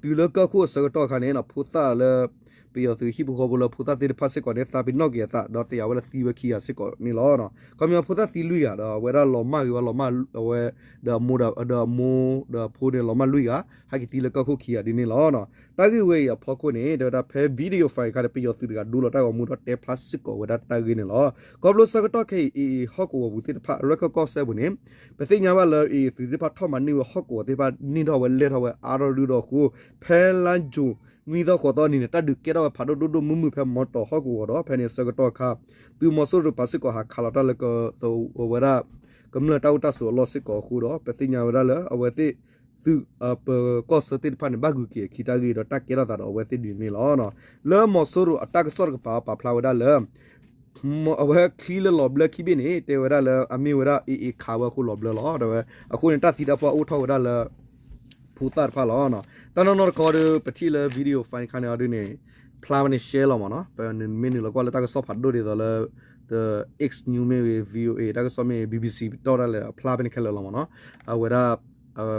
ဒီးတုၤလၢကၢၢ်ခိၣ်အဆၢကတီၢ်အခါန့ၣ် ဖိသၣ်လၢ ပယီၤသုးဟံၣ်ဖိဃီဖိလၢဖိသၣ်သ့ၣ်တဖၣ်စ့ၢ်ကီးန့ၣ် သးပ့ၤနီၣ်က့ၤအသး ဒီးတယာ်ဝဲလၢသံဝဲခံဂၤစ့ၢ်ကီးန့ၣ်လီၤ. ခီပညီဖိသၣ်သံလွံၢ်ဂၤဒီး အဝဲဒၣ်လီၤမၢ်က့ၤဝဲလီၤမၢ်ဝဲ ဒီးအမိၢ်ဒီး ဒီးအမိၢ်ဒီးအဖိန့ၣ် လီၤမၢ်လွံၢ်ဂၤ ဟဲက့ၤသံလၢကၢၢ်ခိၣ်ခံဂၤဒ်န့ၣ်လီၤ. တၢ်ဂ့ၢ်ဝဲအံၤအဖီခိၣ်န့ၣ် တဲဝဲဒၣ်ဖဲ video file တခါန့ၣ် ပယီၤသုးတဂၤဒိလီၤတၢ်ဂီၤမူဒီးတဲဖျါစ့ၢ်ကီးဝဲဒၣ်တၢ်ဂ့ၢ်န့ၣ်လီၤ. ခီဖျိဆၢကတီၢ်ခဲအံၤ အ့ၣ်အ့ၣ် ဟီၣ်ကဝီၤပူၤသ့ၣ်တဖၣ် ရၢၢ်ခၢၣ်ကီၢ်စဲၣ်ပူၤန့ၣ် ပသ့ၣ်ညါဘၣ်လၢ အ့ၣ်အ့ၣ် သုးသ့ၣ်တဖၣ်ထီၣ်မၤန့ၢ်ဝဲဟီၣ်ကဝီၤသ့ၣ်တဖၣ်န့ၢ်ထီၣ်ဝဲလဲၢ်ထီၣ်ဝဲအါထီၣ်ဒုဒီးအဃိ ဖဲလါယူၤ နွံသီဃိးသီအနံၤန့ၣ် တၢ်ဒုးကဲထီၣ်ဝဲဖးဒိၣ်ဒိၣ်ဒိၣ်မုၢ်မုၢ်ဖဲမီတီၢ်ဟီၣ်ကဝီၤဒီး ဖဲန့ၣ်အဆၢကတီၢ်အခါ သုးမီၤစိရိၤတကပၤစ့ၢ်ကီးဟးခးလီၤတၢ်လၢက ဝဲဒၣ် ကမျၢၢ်တၢ်အိၣ်တၢ်ဆိးအလီၢ်စ့ၢ်ကီးအဃိဒီး ပသ့ၣ်ညါဝဲဒၣ်လၢအဝဲသ့ၣ် သုးအပၢၤကီၢ်ဆၢသ့ၣ်တဖၣ်န့ၣ် ဘၣ်ဂုၤက့ၤအခံတၢ်ဂ့ၢ်ဒီးတၢ်ကဲထီၣ်သးဒီးအဝဲသ့ၣ်ဒ်န့ၣ်လီၤ. လၢမီၤစိရိၤအတၢ်ကစီၣ်တကပၤပာ်ဖျါဝဲဒၣ်လၢ အဝဲချံလၢလီၤဘျၢခံဘ့ၣ်န့ၣ် တဲဝဲဒၣ်လၢအမ့ၢ်ဝဲဒၣ် အ့ၣ်အ့ၣ် ခးဝဲအဃိလီၤဘျၢလီၤ. ဒီးဝဲအဃိန့ၣ် တၢ်သံတၢ်ပှၢ်အိၣ်ထီၣ်ဝဲဒၣ်လၢ ဖိသၣ်တဖၣ်လီၤ. တၢ်နီၢ်နီၢ်တခီဒီး ပထံၣ်လၢ video file တခါန့ၣ်အီၤဒုန့ၣ် ဖျါဖဲန့ၣ် share လီၤမ့ၢ်နီၤ. ပမ့ၢ်နုာ်လီၤကွၢ်လၢတၢ်ကစီၣ်ဖးဒိၣ်ဒ်သိးလၢ X News မ့ၢ်ဂ့ၤ VOA တၢ်ကစီၣ်မ့ၢ်ဂ့ၤ BBC တီၢ်ဒၣ်လဲာ် အဖျါဖဲန့ၣ်ခဲလၢာ်လီၤမ့ၢ်နီၤ. အဝဲဒၣ်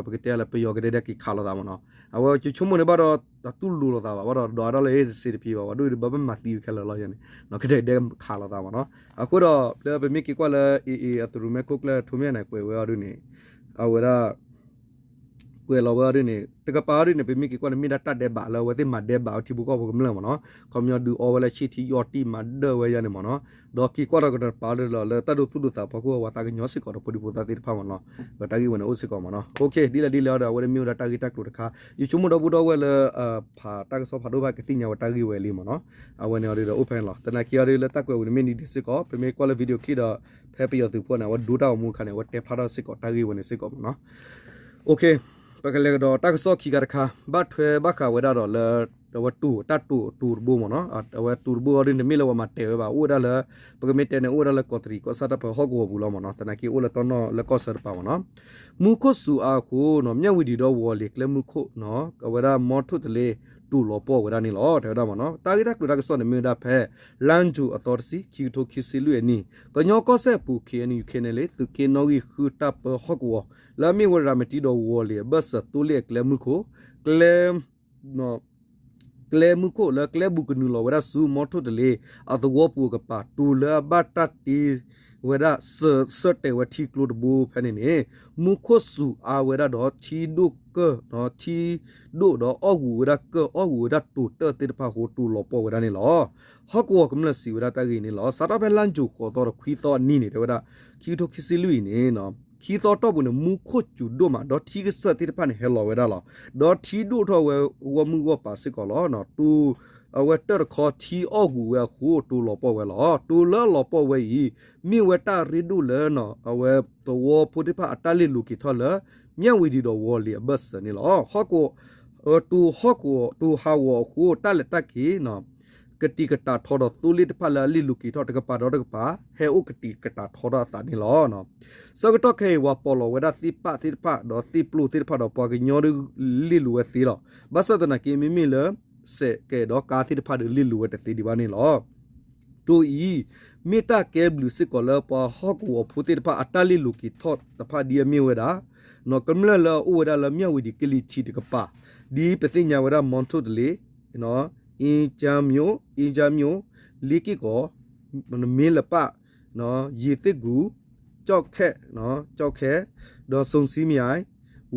ပကတဲလၢပယီၤကဒဲဒဲက့ၤခးလိာ်သးမ့ၢ်နီၤ. အဝဲယဆိကမိၣ်န့ၣ်ဘၣ်ဒီး တတူၢ်လိာ်လိာ်သးဘၣ် ဘၣ်ဒီးဒွးဒၣ်လၢ စ့တဖံဘၣ် ပှၤဒိၣ်ဒံးဘၣ်ဘၣ်မၤသံဝဲခဲလၢာ်လီၤယဲန့ၣ် ကဒဲဒဲခးလိာ်သးမ့ၢ်နီၤ. အဃိဒီး လၢပမ့ၢ်က့ၤကွၢ်လၢ အ့ၣ်အ့ၣ် အသုးရူၢ်မဲခိၣ်ကျၢၢ် ထိးမ့ၢ်န့ၣ် ကွဲးဝဲအီၤဒ်န့ၣ် အဝဲဒၣ် ကွဲးလီၤဝဲအီၤဒ်န့ၣ် တကပၤအီၤဒ်န့ၣ် ပမ့ၢ်က့ၤကွၢ်န့ၣ် မ့ၢ်ဒၣ်တၢ်ဒဲးဘးလၢအဝဲသ့ၣ်မၤဒဲးဘးအီၤထံဖိကီၢ်ဖိကမျၢၢ်မ့ၢ်နီၤ. ခီပညီဒုးအီဝဲလၢဆ့ထံယီၢ်တံၢ်မၤဒၢၣ်ဝဲယဲန့ၣ်မ့ၢ်နီၤ. ဒီးက့ၤကွၢ်ဒီးကတပၤလၢလီၤလၢတၢ်ဒိသူၣ်ဒိသးဖီခိၣ် ပှၤသးကညီၤစ့ၢ်ကီးဒီးဖိဒံဖိသၣ်သ့ၣ်တဖၣ်မ့ၢ်နီၤ. တၢ်ဂ့ၢ်ဝဲန့ၣ်အိၣ်စ့ၢ်ကီးမ့ၢ်နီၤ. ဒ်လဲၣ်ဒ်လဲၣ်အီၤဒီး အဝဲန့ၣ်မ့ၢ်ဝဲဒၣ်တၢ်ဂ့ၢ်တၢ်ကျိၤတခါ ယဆိကမိၣ်ဒီပုၢ်ဒီဝဲၢ်လၢ ဖးတၢ်ကစီၣ်ဖးဒိၣ်ဘၣ်ကသ့ၣ်ညါဝဲတၢ်ဂ့ၢ်ဝဲလံမ့ၢ်နီၤ. အဝဲန့ၣ်အီၤဒုးဒီးအိၣ်ဖဲန့ၣ်လီၤ. သနာ်က့အီၤဒုးလၢတၢ်ကွဲးဝဲန့ၣ်မ့ၢ်ဒ်ဒ်စ့ၢ်ကီး ပမ့ၢ်ကွၢ်လၢ video clip ဒီး ဖဲပယီၤသုးဖိန့ၣ် အဝဲဒိတၢ်ဂီၤမူအခါန့ၣ် အဝဲတဲဖျါထီၣ်စ့ၢ်ကီးတၢ်ဂ့ၢ်ဝဲန့ၣ်စ့ၢ်ကီးမ့ၢ်နီၤ. ပကလဲၤကဒီးတၢ်ကစီၣ်ခံခါတခါ ဘၣ်ထွဲဘၣ်ဃးဝဲဒၣ်ဒီးလၢ အဝဲတိၤ တၢ်တိၤတိၤတဘိမ့ၢ်နီၤ. အဝဲတိၤတဘိအီၤဒုးန့ၣ် မ့ၢ်လၢပှၤမၤတဲာ်ဝဲဘၣ် အိၣ်ဝဲဒၣ်လၢ ပကမ့ၢ်တဲန့ၣ် အိၣ်ဝဲဒၣ်လၢကီးတရံးကီၢ်ဆၣ်တၢ်ပၢဟီၣ်ကဝီၤပူၤလီၤမ့ၢ်နီၤ. သနာ်က့အိၣ်လၢတီနီၣ်လၢကီၢ်ဆၢတပၤမ့ၢ်နီၤ. မူခိၣ်စူၤအါအဃိနီၤ မၠၣ်ဝံၤဒံးဒီးဝီၤလ့ၤကျဲမုၢ်ခိၣ်နီၤ အဝဲဒၣ်မီထိၣ်တလ့တိၤလီၤပှီၢ်ဝဲဒၣ်န့ၣ်လီၤ တဲဝဲဒၣ်မ့ၢ်နီၤ. တၢ်ဂ့ၢ်တၢ်ကျိၤတၢ်ကစီၣ်န့ၣ်မ့ၢ်ဝဲဒၣ်ဖဲ လါယူၤအသီတဆံ ခံကထိခံဆံလွံၢ်အနံၣ် ကညီကီၢ်စဲၣ်အပူၤ KNU KNLA သုးက့နီၣ်ဂံၢ်ဃုတၢ်ပၢဟီၣ်ကဝီၤ လၢအမ့ၢ်ဝဲရၤမတံဒီးဝီၤလ့ၤအဘၢၣ်စၢၤသိလ့ၣ်အကျဲမုၢ်ခိၣ် ကျဲ ကျဲမုၢ်ခိၣ်လၢကျဲဘူးကနုာ်လီၤဝဲဒၣ်ဆူမီထိၣ်တလ့အသဝီပူၤအကပၤ တိၤလၢအဘၣ်တၢ်တ့ဝဲဒၣ် ဆၢတဲာ်ဝဲထံကျိတဘိဖဲန့ၣ်န့ၣ် မူခိၣ်စူၤအါဝဲဒၣ်ဒီးထံဒိၣ်ကၢၢ် ထံဒိၣ်ဒီးအီၣ်ဂူာ်ဝဲဒၣ်ကၢၢ် အီၣ်ဂူာ်ဝဲဒၣ်တိၤတၢၢ်သ့ၣ်တဖၣ်အဃိ တိၤလီၤပှီၢ်ဝဲဒၣ်န့ၣ်လီၤ. ဟီၣ်ကဝီၤကမျၢၢ်စံးဝဲဒၣ်တၢ်ဂ့ၢ်န့ၣ်လီၤ. စးထီၣ်ဖဲလါယူၤဃိးသီဒီးခွံသီအနံၤန့ၣ် တဲဝဲဒၣ် ခံကထိခံဆံလွံၢ်အံၤန့ၣ် ခံသီတီၢ်ပူၤန့ၣ် မူခိၣ်စူၤဒိၣ်မး ဒီးထံကစၢၢ်သ့ၣ်တဖၣ်န့ၣ် ဟဲလီၤဝဲဒၣ်လီၤ. ဒီးထံဒိၣ်ထီၣ်ဝဲဂီၢ်မုၢ်ဂီၢ်ပၤစ့ၢ်ကီးလီၤ. တိၤ အဝဲတၢၢ်တခီထံအီၣ်ဂူာ်ဝဲအဃိ တိၤလီၤပှီၢ်ဝဲလီၤ. တိၤလၢအလီၤပှီၢ်ဝဲအံၤ မ့ၢ်ဝဲတၢ်ရ့ဒိၣ်လၢ အဝဲသဝီဖိသ့ၣ်တဖၣ်အတၢ်လ့ၤလိၤက့ၤထီၣ်လၢ မၠၣ်ဝံၤဒံးဒီးဝီၤလ့ၤအဘၢၣ်စၢၤန့ၣ်လီၤ. ဟီၣ်ကဝီၤ တိၤဟီၣ်ကဝီၤ တိၤဟးဂီၤအဃိ တၢ်လဲၤတၢ်က့ၤ ကတံာ်ကတာ်ထီဒီးသိလ့ၣ်တဖၣ်လၢအလ့ၤလိၤက့ၤထီၣ်တကပၤဒီးတကပၤ ဟဲအိၣ်ကတံာ်ကတာ်ထီထီၣ်အသးန့ၣ်လီၤ. ဆၢကတီၢ်ခဲအံၤ ပှၤပိာ်လီၤဝဲဒၣ်သ့ၣ်ပၣ်သ့ၣ်တဖၣ်ဒီးသ့ၣ်ပျိၢ်သ့ၣ်တဖၣ်ဒီးပှၤကညီဒုးလ့ၤလိၤဝဲသ့လီၤ. ဘၣ်ဆၣ်သနာ်က့ မ့မ့ၢ်လၢ စဲးကဲးဒီးကါသ့ၣ်တဖၣ်ဒီးလ့ၤလိၤဝဲတသ့ဒံးဘၣ်န့ၣ်လီၤ. တိၤအံၤ မ့ၢ်တၢ်ကဲဘျုးစ့ၢ်ကီးလၢပှၤဟီၣ်ကဝီၤဖိသ့ၣ်တဖၣ်အတၢ်လ့ၤလိၤက့ၤထီၣ်တဖၣ်ဒ်အမ့ၢ်ဝဲဒၣ် ကမျၢၢ်လၢအအိၣ်ဝဲဒၣ်လၢမၠၣ်ဝံၤဒံးကလံၤထံးတကပၤ ဒ်ပသ့ၣ်ညါဝဲဒၣ် မီထိၣ်တလ့ အ့ကၠါမျိ အ့ကၠါမျိ လ့က့ၢ်ကီး မ့လပၣ် ယ့ၤသ့ၣ်ကူၤ ကၠီၣ်ခဲ ကၠီၣ်ခဲ ဒီးစိၤဆံမံယါ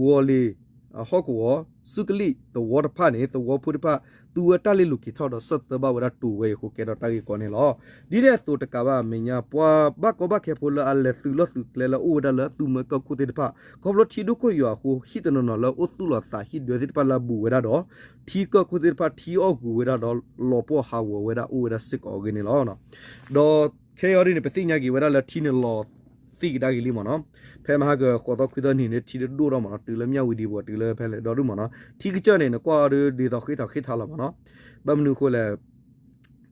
ဝီၤလ့ၤ ဟီၣ်ကဝီၤ ဆူကလံၣ်သဝီတဖၣ်န့ၣ် သဝီဖိတဖၣ် သူဝဲတၢ်လ့ၤလိၤက့ၤထီၣ်ဒီးဆၢသၢဘၣ်ဝဲဒၣ်တိၤဝဲအံၤအဃိကဲထီၣ်တၢ်ဂ့ၢ်ကီန့ၣ်လီၤ. ဒ်န့ၣ်အသိးတကးဘၣ် အမဲာ်ညါ ပှၤဘၣ်ကီဘၣ်ခဲဖိလၢအလဲၤသုးလီၢ်သုးကျဲလၢအအိၣ်ဝဲဒၣ်လၢသုးမၢကၢၢ်ခိၣ်သ့ၣ်တဖၣ် ခီဖျိထံဒိၣ်ခိၣ်ယွၤအဃိ ဟံၣ်တနီၤနီၤလၢအိၣ်သူၣ်လီၤသးဟံၣ်ဒွဲသ့ၣ်တဖၣ်လၢအဘူးဝဲဒၣ်ဒီး ထံကၢၢ်ခိၣ်သ့ၣ်တဖၣ်ထံအီၣ်ဂူာ်ဝဲဒၣ်ဒီးလီၤပှီၢ်ဟးဂီၤဝဲဒၣ်အိၣ်ဝဲဒၣ်စ့ၢ်ကီးအဂ့ၢ်န့ၣ်လီၤ. ဒီး ခဲအံၤဒ်န့ၣ် ပသ့ၣ်ညါက့ၤဝဲဒၣ်လၢထံန့ၣ်လီၤသ့ၣ်ကဒါက့ၤလံမ့ၢ်နီၤ. ဖဲမဟါကဃိးသီခွံသီနံၤန့ၣ် ထံဒိၣ်ထီၣ်မ့ၢ်နီၤ, တုၤလၢမၠၣ်ဝံၤဒံးပှၤ တုၤလၢဖဲလဲၣ်ဒီဒူၣ်မ့ၢ်နီၤ. ထံကစၢၢ်န့ၣ် နကွၢ်အီၤဒီးဒ်သိးဃ့ထီၣ်ဃ့ထီလီၤမ့ၢ်နီၤ. ဘၣ်မနုၤအဃိလဲၣ်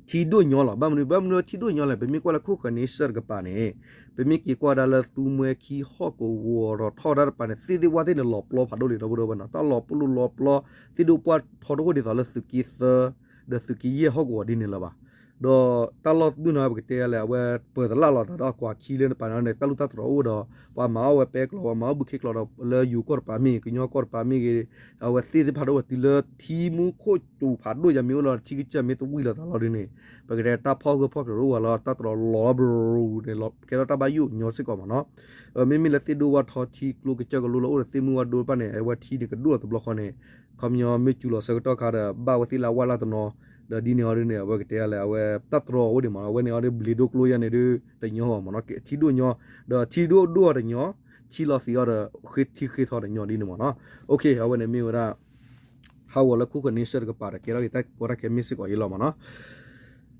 ထံဒိၣ်ညီလီၤ. ဘၣ်မနုၤ ဘၣ်မနုၤလၢထံဒိၣ်ညီလဲၣ်, ပမ့ၢ်ကွၢ်လၢခိၣ်ဃၢၤန့ဆၢၣ်တကပၤန့ၣ် ပမ့ၢ်က့ၤကွၢ်ဒၣ်လၢသူမှဲခံဟီၣ်ကဝီၤထီၣ်တၢ်တပၤန့ၣ် သ့ၣ်သ့ၣ်ဝၣ်သ့ၣ်န့ၣ် လီၤပျီဖးဒိၣ်လံ ဒီပုၢ်ဒီဝဲၢ်နီၤ. တၢ်လီၤပလိာ်လီၤပျီ သ့ၣ်ဒိၣ်ပှၢ်ထီတအိၣ်ဒ်သိးလၢသုးက့သၢ ဒီးသုးက့ယဲၢ်ဟီၣ်ကဝီၤဒ်န့ၣ်လၢၤဘၣ်. ဒီးတၢ်လီၢ်ဒိၣ်နီၤ ပကတဲလဲၣ် အဝဲပၢၤသလၣ်လီၤသးဒီးအကွၢ်ခံလၢတပၤန့ၣ် တၢ်လူၢ်တၢ်တြီၤအိၣ်ဒီး ပှၤမၤအီၣ်ဝဲပဲကျိၤ ပှၤမၤအီၣ်ဘုခ့ကျိၤဒီး လၢယိၤကီၢ်တပၤမ့ၢ်ဂ့ၤ ကညီကီၢ်တပၤမ့ၢ်ဂ့ၤ အဝဲသ့ၣ်သ့ၣ်ဖးဒိၣ်ဝဲတုၤလၢထံမူခိၣ်စူၤဖးဒိၣ်ယၤမ့ၢ်အိၣ်လီၤ ထံကစၢၢ်မ့ၢ်တဝံၣ်လီၤသးလီၤဒ်န့ၣ် ပကတဲတၢ်ဖီၣ်ဂၢၢ်ဖီၣ်ကျၢၤတအိၣ်ဝဲလီၤ တၢ်တြီၤလီၤဘြူၤန့ၣ် ကဲထီၣ်တၢ်ဘၣ်ယိၣ်ညီစ့ၢ်ကီးမ့ၢ်နီၤ. မ့မ့ၢ်လၢသ့ၣ်ဒိၣ်ဝၣ်ထီထံကျိကစၢၢ်ကလိလၢအိၣ်ဒီးသ့ၣ်မုၢ်ဝၣ်ဒိတဖၣ်န့ၣ် အဝဲထံန့ၣ်ကဒိၣ်လီၤတဘျီဃီန့ၣ် ခီပညီမ့ၢ်စူၤလီၤဆၢကတီၢ်ခါဒီး ဘၣ်ဝဲသ့ၣ်လၢအဝၢ်လၢ်တနီၤ ဒီးဒ်န့ၣ်အီၤဒ်န့ၣ် အဝဲကတဲလဲၣ် အဝဲတၢ်တြီၤအိၣ်ဒံးမ့ၢ်နီၤ. အဝဲန့ၣ်အီၤဒ်ဘျံးဒိၣ်ကျိယါန့ၣ်ဒ်တညီမ့ၢ်နီၤ ထံဒိၣ်ညီ ဒီးထံဒိၣ်ဒိၣ်အီၤတညီ ထံလီၤသ့အီၤဒီး ဃ့ထံဃ့ထီတညီဒ်န့ၣ်မ့ၢ်နီၤ. အဝဲန့ၣ်မ့ၢ်ဝဲဒၣ်ဟးဂီၤလၢခိၣ်ဃၢၤန့ဆၢၣ်တကပၤဒီး ကဲထီၣ်က့ၤတၢ်ကီတၢ်ခဲမ့ၢ်စ့ၢ်ကီးအံၤလီၤမ့ၢ်နီၤ.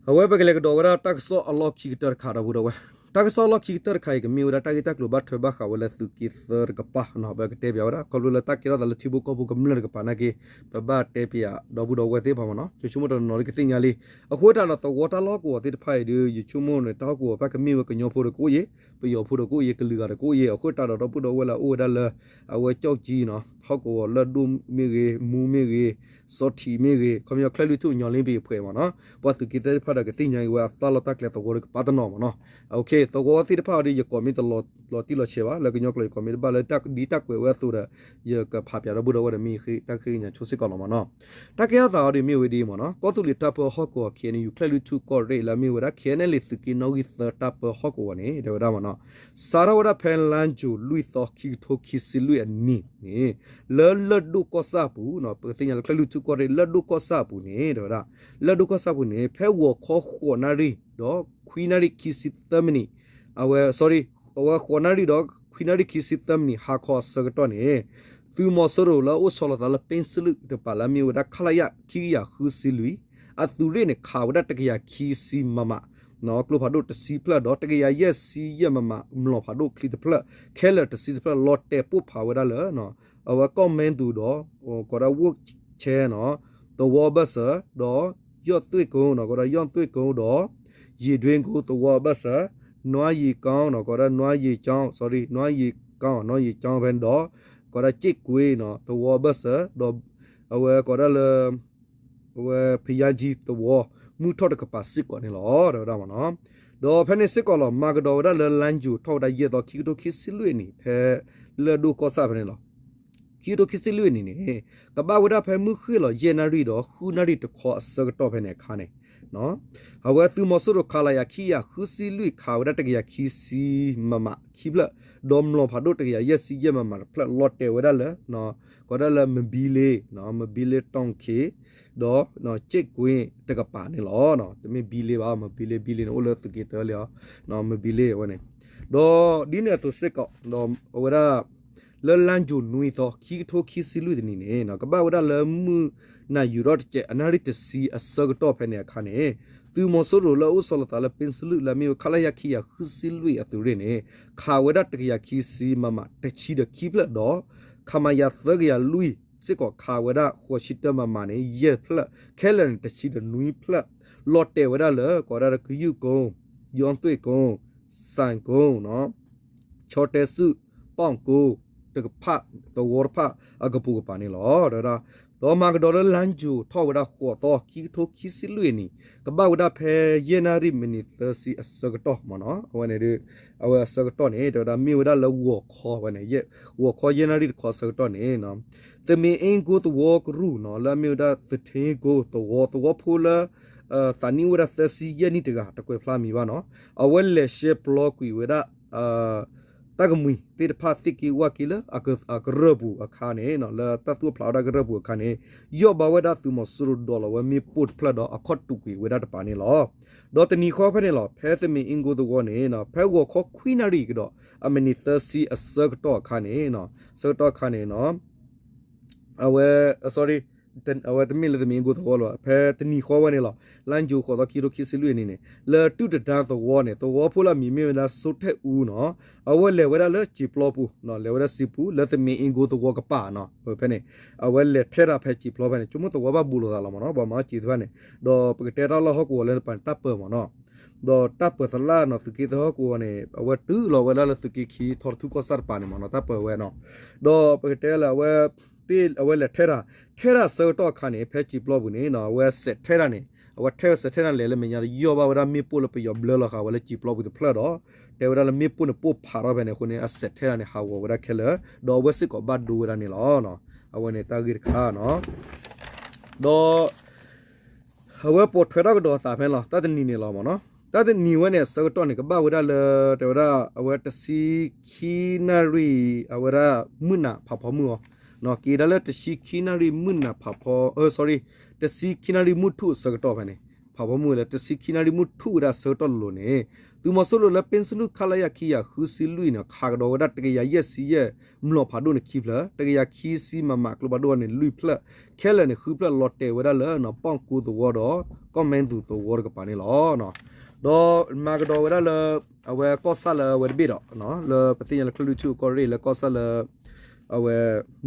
အဝဲပကလဲၤကဒီးဝဲဒၣ်တၢ်ကစီၣ်အလီၢ်ခံကတၢၢ်တခါဒီပုၢ်ဒီဝဲၢ်, တၢ်ကစီၣ်အလီၢ်ခံကတၢၢ်တခါအံၤ ကမ့ၢ်ဝဲဒၣ်တၢ်ဂ့ၢ်တၢ်ကျိၤဘၣ်ထွဲဘၣ်ဃးဝဲလၢသုးက့သၢတကပၤနီၤ ပကတဲပၠးဝဲဒၣ် ခီဖျိလၢတၢ်ကဲထီၣ်သးလၢထံဖိကီၢ်ဖိကမျၢၢ်တကပၤနာ်က့ ပဘၣ်တဲပၠးဒီပုၢ်ဒီဝဲၢ်သ့ၣ်တဖၣ်မ့ၢ်နီၤ ယဆိကမိၣ်တနီၤနီၤလၢကသ့ၣ်ညါလံ. အဃိသတးဒီးသဝီတၢ်လီၢ်ဟီၣ်ကဝီၤသ့ၣ်တဖၣ်အံၤဒီး ယဆိကမိၣ်န့ၣ် တၢ်ဟီၣ်ကဝီၤဖၣ်ကမ့ၢ်ဝဲကညီဖိဒီးကအိၣ်ယဲၢ်, ပယီၤဖိဒီးကအိၣ်ယဲၢ်, ကလုာ်ဂၤဒီးကအိၣ်ယဲၢ်, အဃိသတးဒီးဒီပုၢ်ဒီဝဲၢ်လၢအအိၣ်ဝဲဒၣ်လၢ အဝဲကၠီၣ်ကၠံနီၤ ဟီၣ်ကဝီၤလၢၢ်ဒိၣ်မ့ၢ်ဂ့ၤ, မူမ့ၢ်ဂ့ၤ, စီၤထံးမ့ၢ်ဂ့ၤ, ခီပညီ ချၢၣ်လွံၢ်ထူၣ်ညီလ့ပံၤအဖှဲးမ့ၢ်နီၤ, ပှၤသုးက့သၢတဖၣ်ဒီးကသ့ၣ်ညါက့ၤဝဲအသၣ်လီၢ်တၢ်ကျဲသဝီဒီးကပၤတနီၤမ့ၢ်နီၤ. သဝီသ့ၣ်တဖၣ်အံၤဒီး ယကိးမ့ၢ်တလီၤတံၢ်လီၤဆဲးဘၣ်, လၢကညီကျိာ်ယကိးမ့ၢ်တဘၣ်လၢ ဒ်တၢ်ကွဲးဝဲအသိးဒီး ယကဖးပၠးဒီပုၢ်ဒီဝဲၢ်ဒီးမ့ၢ်တၢ်ဃ့ကညးဆိစ့ၢ်ကီးလီၤမ့ၢ်နီၤ. တၢ်ကဲထီၣ်သးအီၤဒီးမ့ၢ်ဝဲဒ်အံၤမ့ၢ်နီၤ, ကီၢ်သူလ့ၤတၢ်ပၢဟီၣ်ကဝီၤ ခ့ၣ်အဲၣ်ယူၣ် ချၢၣ်လွံၢ်ထူၣ်ကီၢ်ရ့ၣ်လၢအမ့ၢ်ဝဲဒၣ် ခ့ၣ်အဲၣ်ယူၣ် သုးက့နီၣ်ဂံၢ်သၢတၢ်ပၢဟီၣ်ကဝီၤန့ၣ် တဲဝဲဒၣ်မ့ၢ်နီၤ, စးထီၣ်ဝဲဒၣ်ဖဲလါယူၤလွံၢ်သီ ခံကထိခံဆံလွံၢ်အနံၤန့ၣ် လၢလၢၢ်ဒိၣ်ကီၢ်ဆၣ်အပူၤ, ပကသ့ၣ်ညါလၢချၢၣ်လွံၢ်ထူၣ်ကီၢ်ရ့ၣ် လၢၢ်ဒိၣ်ကီၢ်ဆၣ်အပူၤန့ၣ် တဲဝဲဒၣ် လၢၢ်ဒိၣ်ကီၢ်ဆၣ်အပူၤန့ၣ် ဖဲဂီၤခီဃိးနၣ်ရံၣ်ဒီးခွံနၣ်ရံၣ်ခံဆံသၢမံးနံး, အဝဲ sorry, အဝဲဃိးနၣ်ရံၣ်ဒီးခွံနၣ်ရံၣ်ခံဆံသၢမံးနံး ဟါခီအဆၢကတီၢ်န့ၣ် သုးမီၤစိရိၤလၢအအိၣ်ဆီလီၤသးလၢပ့စလွံၣ်တကပၤလၢအမ့ၢ်ဝဲဒၣ် ခလရ ခံကယၤဃုဆံလွံၢ် အသုးရ့ၣ်န့ၣ် ခးဝဲဒၣ်တကယၤခံဆံ MM ကျိဖးဒိၣ်တဆံဖျၢၣ်ဒီး တကယၤယဲၢ်ဆံယဲၢ် MM မျိာ်ဖးဒိၣ်ချံတဖျၢၣ် ခဲလၢာ်တဆံတဖျၢၣ် လီၤတဲာ်ပိၢ်ဖးဝဲဒၣ်လၢ အဝဲကီၢ်မဲသူၣ်ဒီး ကိးဒၣ်ဝိၣ်ဆဲနီၤ သဝီအဘၢၣ်စၢၤ ဒီးယီၣ်သွ့ၣ်ကိဒီး ကိးဒၣ်ယီၣ်သွ့ၣ်ကိဒီး ယ့ၣ်ဒွ့ကိသဝီအဘၢၣ်စၢၤ နွါယ့ၣ်ကီဒီး ကိးဒၣ်နွါယ့ၣ်ကီ sorry နွါယ့ၣ်ကီ နွါယ့ၣ်ကီဖဲန့ၣ်ဒီး ကိးဒၣ်စ့ၣ်ကွ့နီၤ သဝီအဘၢၣ်စၢၤ ဒီး အဝဲကိးဒၣ်လၢ အဝဲဖယါကၠံသဝီ မုၢ်ထီၣ်တကပၤစ့ၢ်ကီးန့ၣ်လီၤ တဲဝဲဒၣ်မ့ၢ်နီၤ. ဒီးဖဲန့ၣ်စ့ၢ်ကီးလီၤ မၤကဒီးဝဲဒၣ်လၢလါယူၤထီၣ်ဝဲဒၣ်ယဲၢ်သီ ခံကထိခံဆံလွံၢ်အနံၤ ဖဲလၢၢ်ဒိၣ်ကီၢ်ဆၣ်ဖဲန့ၣ်လီၤ. ခံကထိခံဆံလွံၢ်အနံၤန့ၣ် ကဘၣ်ဝဲဒၣ်ဖဲမုၢ်ဃ့ၢ်လီၤယဲၢ်နၣ်ရံၣ်ဒီးဃုနၣ်ရံၣ်တခီအဆၢကတီၢ်ဖဲန့ၣ်အခါန့ၣ် အဝဲသုးမီၤစိရိၤ ခလရ ခံကယၤဃုဆံလွံၢ် ခးဝဲဒၣ်တကယၤခံဆံ MM ခံဖျၢၣ် ဒီးမျိာ်ဖးဒိၣ်တကယၤယဲၢ်ဆံယဲၢ် MM တဖျၢၣ် လီၤတဲာ်ဝဲဒၣ်လၢ ကိးဒၣ်လၢမဘံလ့ မဘံလ့တီၢ်ခ့ ဒီးစ့ၣ်ကွ့တကပၤန့ၣ်လီၤ. တမ့ၢ်ဘံလ့ဘၣ် မဘံလ့ ဘံလ့န့ၣ် အိၣ်လၢသုးက့တၢလံအီၤ မဘံလ့အဝဲန့ၣ် ဒီးဒ်န့ၣ်အသိးစ့ၢ်ကီး ဒီးအဝဲဒၣ် လၢလါယူၤနွံသီ ခံကထိခံဆံလွံၢ်တနံၤန့ၣ် ကဘၣ်ဝဲဒၣ်လၢမုၢ်နၤယူၤထီၣ်တစဲး အနၣ်ရံၣ်တဆံအဆၢကတီၢ်ဖဲန့ၣ်အခါန့ၣ် သုးမီၤစိရိၤလၢအအိၣ်ဆီလီၤသးလၢပ့စလွံၣ်လၢအမ့ၢ်ဝဲ ခလရ ခံကယၤဃုဆံလွံၢ်အသုးရ့ၣ်န့ၣ် ခးဝဲဒၣ်တကယၤခံဆံ MM တဆံဒီးခံဖျၢၣ်ဒီး ခမရ သၢကယၤလွံၢ် စ့ၢ်ကီးခးဝဲဒၣ်ဃိးဆံတၢ MM န့ၣ် ယဲၢ်ဖျၢၣ် ခဲလၢာ်န့ၣ် တဆံဒီးနွံဖျၢၣ် လီၤတဲာ်ဝဲဒၣ်လၢ ကိးဒၣ်လၢကယုၢ်ကိ ယီၣ်သွ့ၣ်ကိ စၣ်ကိ ဆီတဲစုၣ် ပီၣ်ကိ တကဖၣ် သဝီတဖၣ်အကပိာ်ကပၤန့ၣ်လီၤ. ဒီး ဒီးမၤကဒီးလၢလါယူၤထီၣ်ဝဲဒၣ်ဃိးသီ ခံကထိခံဆံလွံၢ်အနံၤ ကဘၣ်ဝဲဒၣ်ဖဲယဲၢ်နၣ်ရံၣ်မံးနံးသၢဆံအဆၢကတီၢ်မ့ၢ်နီၤ အဝဲန့ၣ်ဒီး အဝဲအဆၢကတီၢ်န့ၣ် တဲဝဲဒၣ်မ့ၢ်ဝဲဒၣ်လၢဂီၤခီဝဲန့ၣ် ဂီၤခီယဲၢ်နၣ်ရံၣ်တခီအဆၢကတီၢ်န့ၣ် သမ့ၣ်အ့ကိသဝီကရူၢ်နီၤ လၢအမ့ၢ်ဝဲဒၣ်သထ့ကိသဝီ သဝီဖိလၢ သးနံၣ်အိၣ်ဝဲဒၣ်သၢဆံယဲၢ်နံၣ်တဂၤ တကွဲးဖျါမံၤဘၣ်နီၤ အဝဲလဲၤရှဲပျီကွံာ်ဝဲဒၣ် တၢ်ကမှံၤသ့ၣ်တဖၣ်သ့ၣ်က့ဝၣ်က့လၢအကရၢၢ်ပူၤအခါန့ၣ် လၢတၢ်သူၣ်ဖျးဝဲဒၣ်ကရၢၢ်ပူၤအခါန့ၣ် ယီၢ်ဘၣ်ဝဲဒၣ်သုးမီၤစိရိၤဒိးလီၤဝဲမ့ၣ်ပိၢ်တဖျၢၣ်ဒီးအခီၣ်တူာ်ကွံာ်ဝဲဒၣ်တပၤန့ၣ်လီၤ. ဒီးတနံၤဃီဖဲန့ၣ်လီၤ ဖဲသမ့ၣ်အ့ကိသဝီန့ၣ် ဖဲဂီၤခီခွံနၣ်ရံၣ်ကဒီး အမံးနံးသၢဆံအဆၢကတီၢ်အခါန့ၣ် ဆၢကတီၢ်အခါန့ၣ် အဝဲ sorry အဝဲတမ့ၢ်လၢသမ့ၣ်အ့ကိသဝီလီၤ, ဖဲတနံၤဃီဝဲန့ၣ်လီၤ. လါယူၤ ဃိးသီ ခံကထိခံဆံလွံၢ်အနံၤန့ၣ် လၢတုၢ်တဒါသဝီန့ၣ် သဝီဖိလၢအမံၤမ့ၢ်ဝဲဒၣ် စိထၢၣ်အူနီၤ, အဝဲလဲၤဝဲဒၣ်လၢစံာ်ပျီပူၤ, လဲၤဝဲဒၣ်စံာ်ပူၤ လၢသမ့ၣ်အ့ကိသဝီကပၤနီၤ, ဖဲန့ၣ် အဝဲလဲၤထဲဒၣ်ဖဲစံာ်ပျီဖဲန့ၣ် ဆိကမိၣ်သဝီဘၣ်ဘူးလိာ်သးလီၤမ့ၢ်နီၤ, ပှၤမၤအီၣ်စံာ်သ့ၣ်တဖၣ်န့ၣ်, ဒီးပကတဲတၢ်လီၢ်ဟီၣ်ကဝီၤလၢပှၤန့ၣ် တၢ်ပၢၤမ့ၢ်နီၤ, ဒီးတၢ်ပၢၤသလၣ်နီၤ သုးက့သၢဟီၣ်ကဝီၤန့ၣ် အဝဲတုၤလီၤဝဲဒၣ်လၢသုးက့ခံ ထီတထူၣ်ကီၢ်ဆၣ်တကပၤန့ၣ်မ့ၢ်နီၤ, တၢ်ပၢၤဝဲနီၤ, ဒီးပကတဲလၢအဝဲ အဝဲလဲၤထဲဒၣ်, ထဲဒၣ်ဆၢကတီၢ်အခါန့ၣ် ဖဲစံာ်ပျီပူၤန့ၣ် အဝဲစဲးထဲဒၣ်န့ၣ် အဝဲထဲဝဲစဲးထဲဒၣ်လဲၤလၢမဲာ်ညါ ယီၢ်ဘၣ်ဝဲဒၣ်မ့ၣ်ပိၢ်လၢပယီၤဘျၢလီၤဃာ်ဝဲလၢစံာ်ပျီပူၤတဖျၢၣ်ဒီး တဲဝဲဒၣ်လၢမ့ၣ်ပိၢ်န့ၣ်ပိၢ်ဖးထီၣ်ဖဲန့ၣ်အဃိန့ၣ် အစဲးထဲဒၣ်န့ၣ် ဟးဂီၤဝဲဒၣ်ခဲလၢာ်, ဒီးအဝဲစ့ၢ်ကီးဘၣ်ဒိဝဲဒၣ်န့ၣ်လီၤ. အဝဲန့ၣ်တၢ်ဂ့ၢ်တခါနီၤ, ဒီး အဝဲပိာ်ထွဲထီၣ်ကဒီးအသးဖဲန့ၣ်လီၤ. တၢ်တနံၤန့ၣ်လီၤမ့ၢ်နီၤ, တၢ်တနံၤဝဲန့ၣ် အဆၢကတီၢ်န့ၣ် ကဘၣ်ဝဲဒၣ်လၢ တဲဝဲဒၣ် အဝဲတဆံခံနၣ်ရံၣ် အဝဲဒၣ်မုၢ်နၤဖးဖီမုၢ်အီၤ, က့ၤဒၣ်လၢတဆံခံနၣ်ရံၣ်မုၢ်နၤဖးဖီ, အၢ sorry, တဆံခံနၣ်ရံၣ်မုၢ်ထူၣ်အဆၢကတီၢ်ဖဲန့ၣ်, ဖးဖီမုၢ်လၢတဆံခံနၣ်ရံၣ်မုၢ်ထူၣ်ဝဲဒၣ်အဆၢကတီၢ်လိၤလိၤန့ၣ် သုးမီၤစိရိၤလၢပ့စလူၣ် ခလရ ခံကယၤဃုဆံလွံၢ်န့ၣ် ခးကဒီးဝဲဒၣ်တကယၤယဲၢ်ဆံယဲၢ် မျိာ်ဖးဒိၣ်န့ၣ်ခံဖျၢၣ်, တကယၤခံဆံ မမ ကျိဖးဒိၣ်န့ၣ်လွံၢ်ဖျၢၣ်, ခဲလၢာ်န့ၣ်ဃုဖျၢၣ် လီၤတဲာ်ဝဲဒၣ်လၢ ပီၣ်ကူသဝီဒီး ကီၢ်မဲသူးသဝီတကပၤန့ၣ်လီၤ. ဒီးမၤကဒီးဝဲဒၣ်လၢ အဝဲကီၢ်ဆၣ်လၢအဝဲတဘ့ၣ်ဒီး လၢပသ့ၣ်ညါလၢ ကၠဲၣ်လွံၢ်ထူၣ်ကီၢ်ရ့ၣ် လၢကီၢ်ဆၣ်လၢ အဝဲ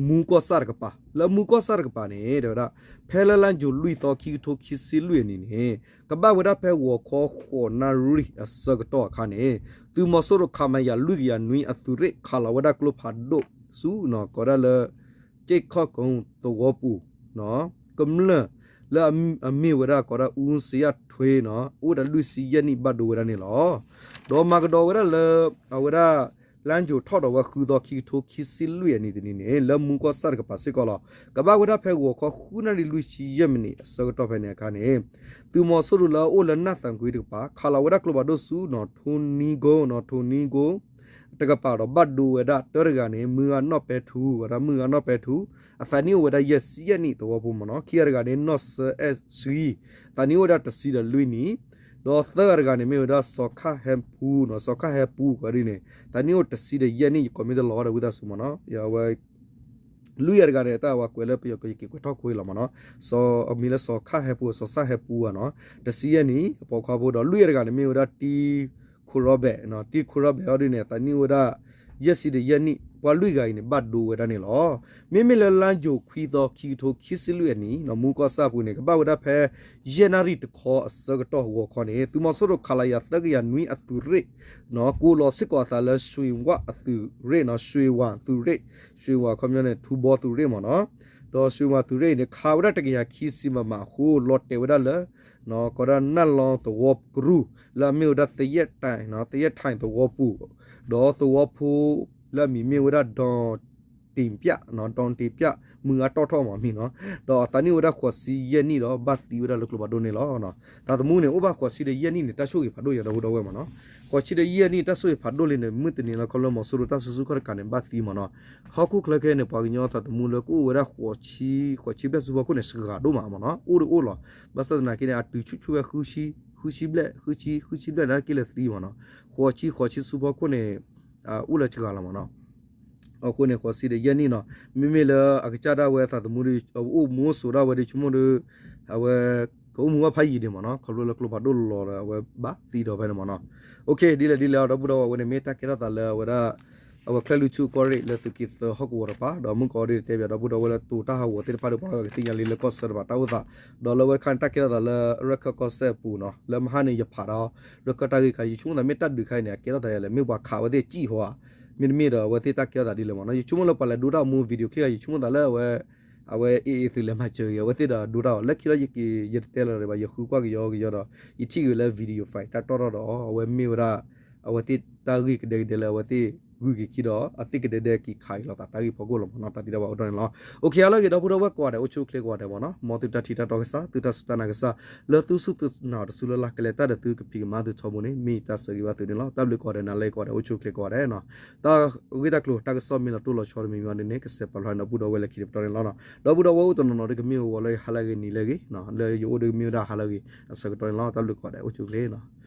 မူကီၢ်ဆၣ်တကပၤ, လၢမူကီၢ်ဆၣ်တကပၤန့ၣ် တဲဝဲဒၣ် ဖဲလၢလါယူၤ လွံၢ်သီ ခံကထိခံဆံလွံၢ်အနံၤန့ၣ် ကဘၣ်ဝဲဒၣ်ဖဲဂီၤခီဃိးနၣ်ရံၣ်အဆၢကတီၢ်အခါန့ၣ် သုးမီၤစိရိၤ ခမရ လွံၢ်ကယၤနွံအသုးရ့ၣ် ခးလီၤဝဲဒၣ်ကျိဖးဒိၣ်ဆူ ကိးဒၣ်လၢ ကၠဲၣ်ခီၣ်ကိသဝီပူၤ ကမျၢၢ် လၢအမ့ၢ်ဝဲဒၣ်ကိးဒၣ် အူစယၣ်ထွ့နီၤ အိၣ်ဝဲဒၣ်လွံၢ်ဆံယဲၢ်နံၣ် ဘၣ်ဒိဝဲဒၣ်န့ၣ်လီၤ. ဒီးမၤကဒီးဝဲဒၣ်လၢ အဝဲဒၣ် လါယူၤထီၣ်ဒီးဝဲ ဃုသီ ခံကထိခံဆံလွံၢ်အနံၤတနံၤန့ၣ် လၢမူကီၢ်ဆၣ်တကပၤစ့ၢ်ကီးလီၤ. ကဘၣ်ဝဲဒၣ်ဖဲဂီၤခီဃုနၣ်ရံၣ်လွံၢ်ဆံယဲၢ်မံးနံးအဆၢကတီၢ်ဖဲန့ၣ်အခါန့ၣ် သုးမီၤစိရိၤလၢအအိၣ်လၢနၢ်သၣ်ကွံတကပၤ ခးလီၤဝဲဒၣ်ကျိဖးဒိၣ်ဆူ ထိနံကိ ထိနံကိ တကပၤဒီးဘၣ်ဒိဝဲဒၣ် တၢတဂၤန့ၣ် မုၢ်ဂၤနီၢ်ပဲထူ ဝဲဒၣ်မုၢ်ဂၤနီၢ်ပဲထူ အသးနံၣ်အိၣ်ဝဲဒၣ်ယဲၢ်ဆံယဲၢ်နံၣ်သဝီဖိမ့ၢ်နီၤ, ခံဂၤတဂၤန့ၣ် နီၢ်စၢအဲၣ်ဆှံ အသးနံၣ်အိၣ်ဝဲဒၣ်တဆံဒီးလွံၢ်နံၣ်, ဒီးသၢဂၤတဂၤန့ၣ်မ့ၢ်ဝဲဒၣ် စီၤခၣ်ဟဲပူနီၤ, စီၤခၣ်ဟဲပူကီးဒ်န့ၣ် သးနံၣ်အိၣ်တဆံဒီးယဲၢ်နံၣ် ယကိးမ့ၢ်တလီၤဝဲဒီးဝံသးစူၤမ့ၢ်နီၤ, အဝဲ လွံၢ်ဂၤတဂၤန့ၣ် တၢ်ဝဲကွဲးလၢပယီၤ ယက့ၤကွဲးထီၣ်ကွံာ်လီၤမ့ၢ်နီၤ, စီၤအမံၤလၢစီၤခၣ်ဟဲပူ စီၤစၣ်ဟဲပူဧါနီၤ, တဆံယဲၢ်နံၣ် အပိာ်ခွါဖိဒီး လွံၢ်ဂၤတဂၤန့ၣ်မ့ၢ်ဝဲဒၣ်တံခိရၢဘဲၣ်, တံခိရၢဘဲၣ်အီၤဒ်န့ၣ် သးနံၣ်အိၣ်ဝဲဒၣ် ယဲၢ်ဆံဒီးယဲၢ်နံၣ် ပှၤလွံၢ်ဂၤအံၤန့ၣ် ဘၣ်ဒိဝဲဒၣ်န့ၣ်လီၤ. မ့မ့ၢ်လၢလါယူၤခွံသီ ခံကထိခံဆံလွံၢ်အနံၤ မူကီၢ်ဆၣ်အပူၤန့ၣ် ကဘၣ်ဝဲဒၣ်ဖဲ ယဲၢ်နၣ်ရံၣ်တခီအဆၢကတီၢ်ဂီၤခီန့ၣ် သုးမီၤစိရိၤ ခလရ သၢကယၤနွံအသုးရ့ၣ် ကိးလီၤစ့ၢ်ကီးအသးလၢ ရွှေဝါ အသုးရ့ၣ်နီၤ, ရွှေဝါ သုးရ့ၣ်, ရွှေဝါ ခီပညီန့ၣ် ထူဘီသုးရ့ၣ်မ့ၢ်နီၤ, ဒီး ရွှေဝါ သုးရ့ၣ်အံၤန့ၣ် ခးဝဲဒၣ်တကယၤခံဆံ မမ အဃိ လီၤတဲာ်ဝဲဒၣ်လၢ ကိးဒၣ်နၢ်လီသဝီကရူၢ် လၢအမ့ၢ်ဝဲဒၣ် သယဲၣ်ထၢၣ် သယဲၣ်ထၢၣ်သဝီပူၤ, ဒီးသဝီဖိ လၢအမံၤမ့ၢ်ဝဲဒၣ် ဒီတ့ၣ်ပျၣ်, ဒီတ့ၣ်ပျၣ် မုၢ်ဂၤတီၢ်ထီၣ်မးမံၤနီၤ, ဒီးအသးနံၣ်အိၣ်ဝဲဒၣ်ဃိးဆံယဲၢ်နံၣ်ဒီး ဘၣ်သံဝဲဒၣ်လၢကျိဖးဒိၣ်န့ၣ်လီၤ. သးသမူန့ၣ် အိၣ်ဘၣ်ဃိးဆံဒီးယဲၢ်နံၣ်န့ၣ် တၢ်ဆိၣ်ဂ့ၤဖးဒိၣ်ယၤ ဒီပုၢ်ဒီဝဲၢ်မ့ၢ်နီၤ, ဃိးဆံဒီးယဲၢ်နံၣ် တၢ်ဆိၣ်ဂ့ၤဖးဒိၣ်လံန့ၣ် မုၢ်တနံၤလၢခီဖျိမီၤစိရိၤတၢ်စုဆူၣ်ခီၣ်တကးန့ၣ် ဘၣ်သံမ့ၢ်နီၤ, ဟီၣ်ခိၣ်ချၢခဲအံၤန့ၣ် ပှၤကညီသးသမူလၢကအိၣ်ဝဲဒၣ်ဃိးဆံ, ဃိးဆံဘျဲၣ်ဆူဖီခိၣ်န့ၣ် စှၤဒိၣ်မးမ့ၢ်နီၤ, အိၣ်ဒီးအိၣ်လီၤ, ဘၣ်ဆၣ်သနာ်က့န့ၣ် အတုၤဆူၣ်ဆူၣ်ဝဲဃုဆံ, ဃုဆံဘျဲၣ်, ဃုဆံ, ဃုဆံဘျဲၣ်န့ၣ်က့ၤလၢသံမ့ၢ်နီၤ, ဃိးဆံ, ဃိးဆံဆူဖီခိၣ်န့ၣ် အိၣ်လၢစှၤလီၤမ့ၢ်နီၤ, အဃိန့ၣ် ဃိးဆံဒီးယဲၢ်နံၣ်နီၤ, မ့မ့ၢ်လၢအကစၢ်ဒၣ်ဝဲသးသမူဒီး အအိၣ်မူအိၣ်ဆိးဒၣ်ဝဲဒီး ဆိကမိၣ်ဒီး အဝဲ ကအိၣ်မူဘၣ်ဖးယံာ်ဒံးမ့ၢ်နီၤ, ခီဖျိလၢကျိဖးဒိၣ်လီၤဒီး အဝဲဘၣ်သံဒီးဖဲန့ၣ်မ့ၢ်နီၤ, ဒ်လဲၣ်ဒ်လဲၣ် ဒီပုၢ်ဒီဝဲၢ် အဝဲန့ၣ်မ့ၢ်တၢ်ကဲထီၣ်သးလၢအဝဲဒၣ် အဝဲချၢၣ်လွံၢ်ထူၣ်ကီၢ်ရ့ၣ်လၢသုးက့သၢဟီၣ်ကဝီၤတကပၤ, ဒီးမုၢ်ကီၤဒ်တဲဘၣ် ဒီပုၢ်ဒီဝဲၢ်လၢတိၤတၢ်ဟးဂီၤသ့ၣ်တဖၣ်ဒီး ပှၤကသ့ၣ်ညါလံလၢကီၢ်ဆၢတကပၤတၢ်အိၣ်သး, ဒီးလၢဝဲခါန့ၣ် တၢ်ကဲထီၣ်သးလၢရၢၢ်ခၢၣ်ကီၢ်စဲၣ်အပူၤနီၤ, လၢမဟါန့ၣ် ယဖးဒီး ရၢၢ်ခၢၣ်တၢ်ဂ့ၢ်ခါ ယဆိကမိၣ်သးမ့ၢ်တၢ်ဒုးခါအံၤန့ၣ် အကဲထီၣ်သးယၤလဲၣ်, မ့ၢ်ပှၤခးဝဲသ့ၣ်စံၣ်ဟီဧါ, မ့တမ့ၢ်ဒီး အဝဲသ့ၣ်တၢ်ကဲထီၣ်သးဒ်လဲၣ်မ့ၢ်နီၤ, ယဆိကမိၣ်လၢပှၤလဲၤဒိတၢ်မူ video clip ယဆိကမိၣ်သးလၢအဝဲ အဝဲအ့ၣ်အ့ၣ်သုးလဲၤမၤစၢၤဂ့ၤ အဝဲသ့ၣ်ဒီးဒိတၢ်အီၤ လၢခံလီၤ ယတတဲလၢၤဘၣ် ယဃုကွၢ်ကယီကယီဒီး ယထံၣ်ဂ့ၤလၢ video file တၢ်တီၢ်ထီၣ်ဒီး အဝဲမ့ၢ်ဝဲဒၣ် အဝဲသ့ၣ်တၢ်ဂ့ၢ်ကဒဲကဒဲလၢအဝဲသ့ၣ်ဂုၤက့ၤခံဒီး အသ့ၣ်ကဒဲဒဲက့ၤခးအံၤလိာ်သးတၢ်ဂ့ၢ်ဖီခိၣ်လီၤမ့ၢ်နီၤ, တၢ်သံတၢ်ဘၣ်အိၣ်ထီၣ်န့ၣ်လီၤ. အိၣ်ခ့ ဟါလၢအဂ့ၤ ဒီပုၢ်ဒီဝဲၢ်ကိးဂၤဒဲး အိၣ်ဆူၣ်အိၣ်ချ့ကိးဂၤဒဲးမ့ၢ်နီၤ, မ်သုတၢ်ထံၣ်တၢ်တီကစၢ် သုတၢ်စူၢ်တၢ်နာ်ကစၢ် လၢသုစူၢ်သုနာ်တစုလၢ်လၢ် ကလဲၤတၢ်ဒီးသုကဖံးကမၤသုထီဘိန့ၣ် မ့ၢ်ယတၢ်ဆၢဂ့ၤဘၣ်သုန့ၣ်လီၤ. တၢ်ဘျုးကိးဂၤဒဲး နၤလၢကိးဂၤဒဲး အိၣ်ဆူၣ်အိၣ်ချ့ကိးဂၤဒဲးနီၤ, တၢ်ဂ့ၢ်တၢ်ကျိၤ တၢ်ကစီၣ်မ့ၢ်လီၤတိၢ်လီၤဆီတမံၤမံၤန့ၣ် ကစဲးပာ်ဖျါန့ၣ် ဒီပုၢ်ဒီဝဲၢ်လၢခံတပတီၢ်န့ၣ်လီၤ. ဒီပုၢ်ဒီဝဲၢ်အိၣ်တနီၤနီၤဒီးကမ့ၢ်ဂီၤလၢဟါလၢအဂ့ၤနံၤလၢအဂ့ၤ, လၢယအိၣ်ဒီးကမ့ၢ်ဝဲဒၣ်ဟါလၢအဂ့ၤ အဆၢကတီၢ်န့ၣ်လီၤ. တၢ်ဘျုးကိးဂၤဒဲး အိၣ်ဆူၣ်အိၣ်ချ့နီၤ.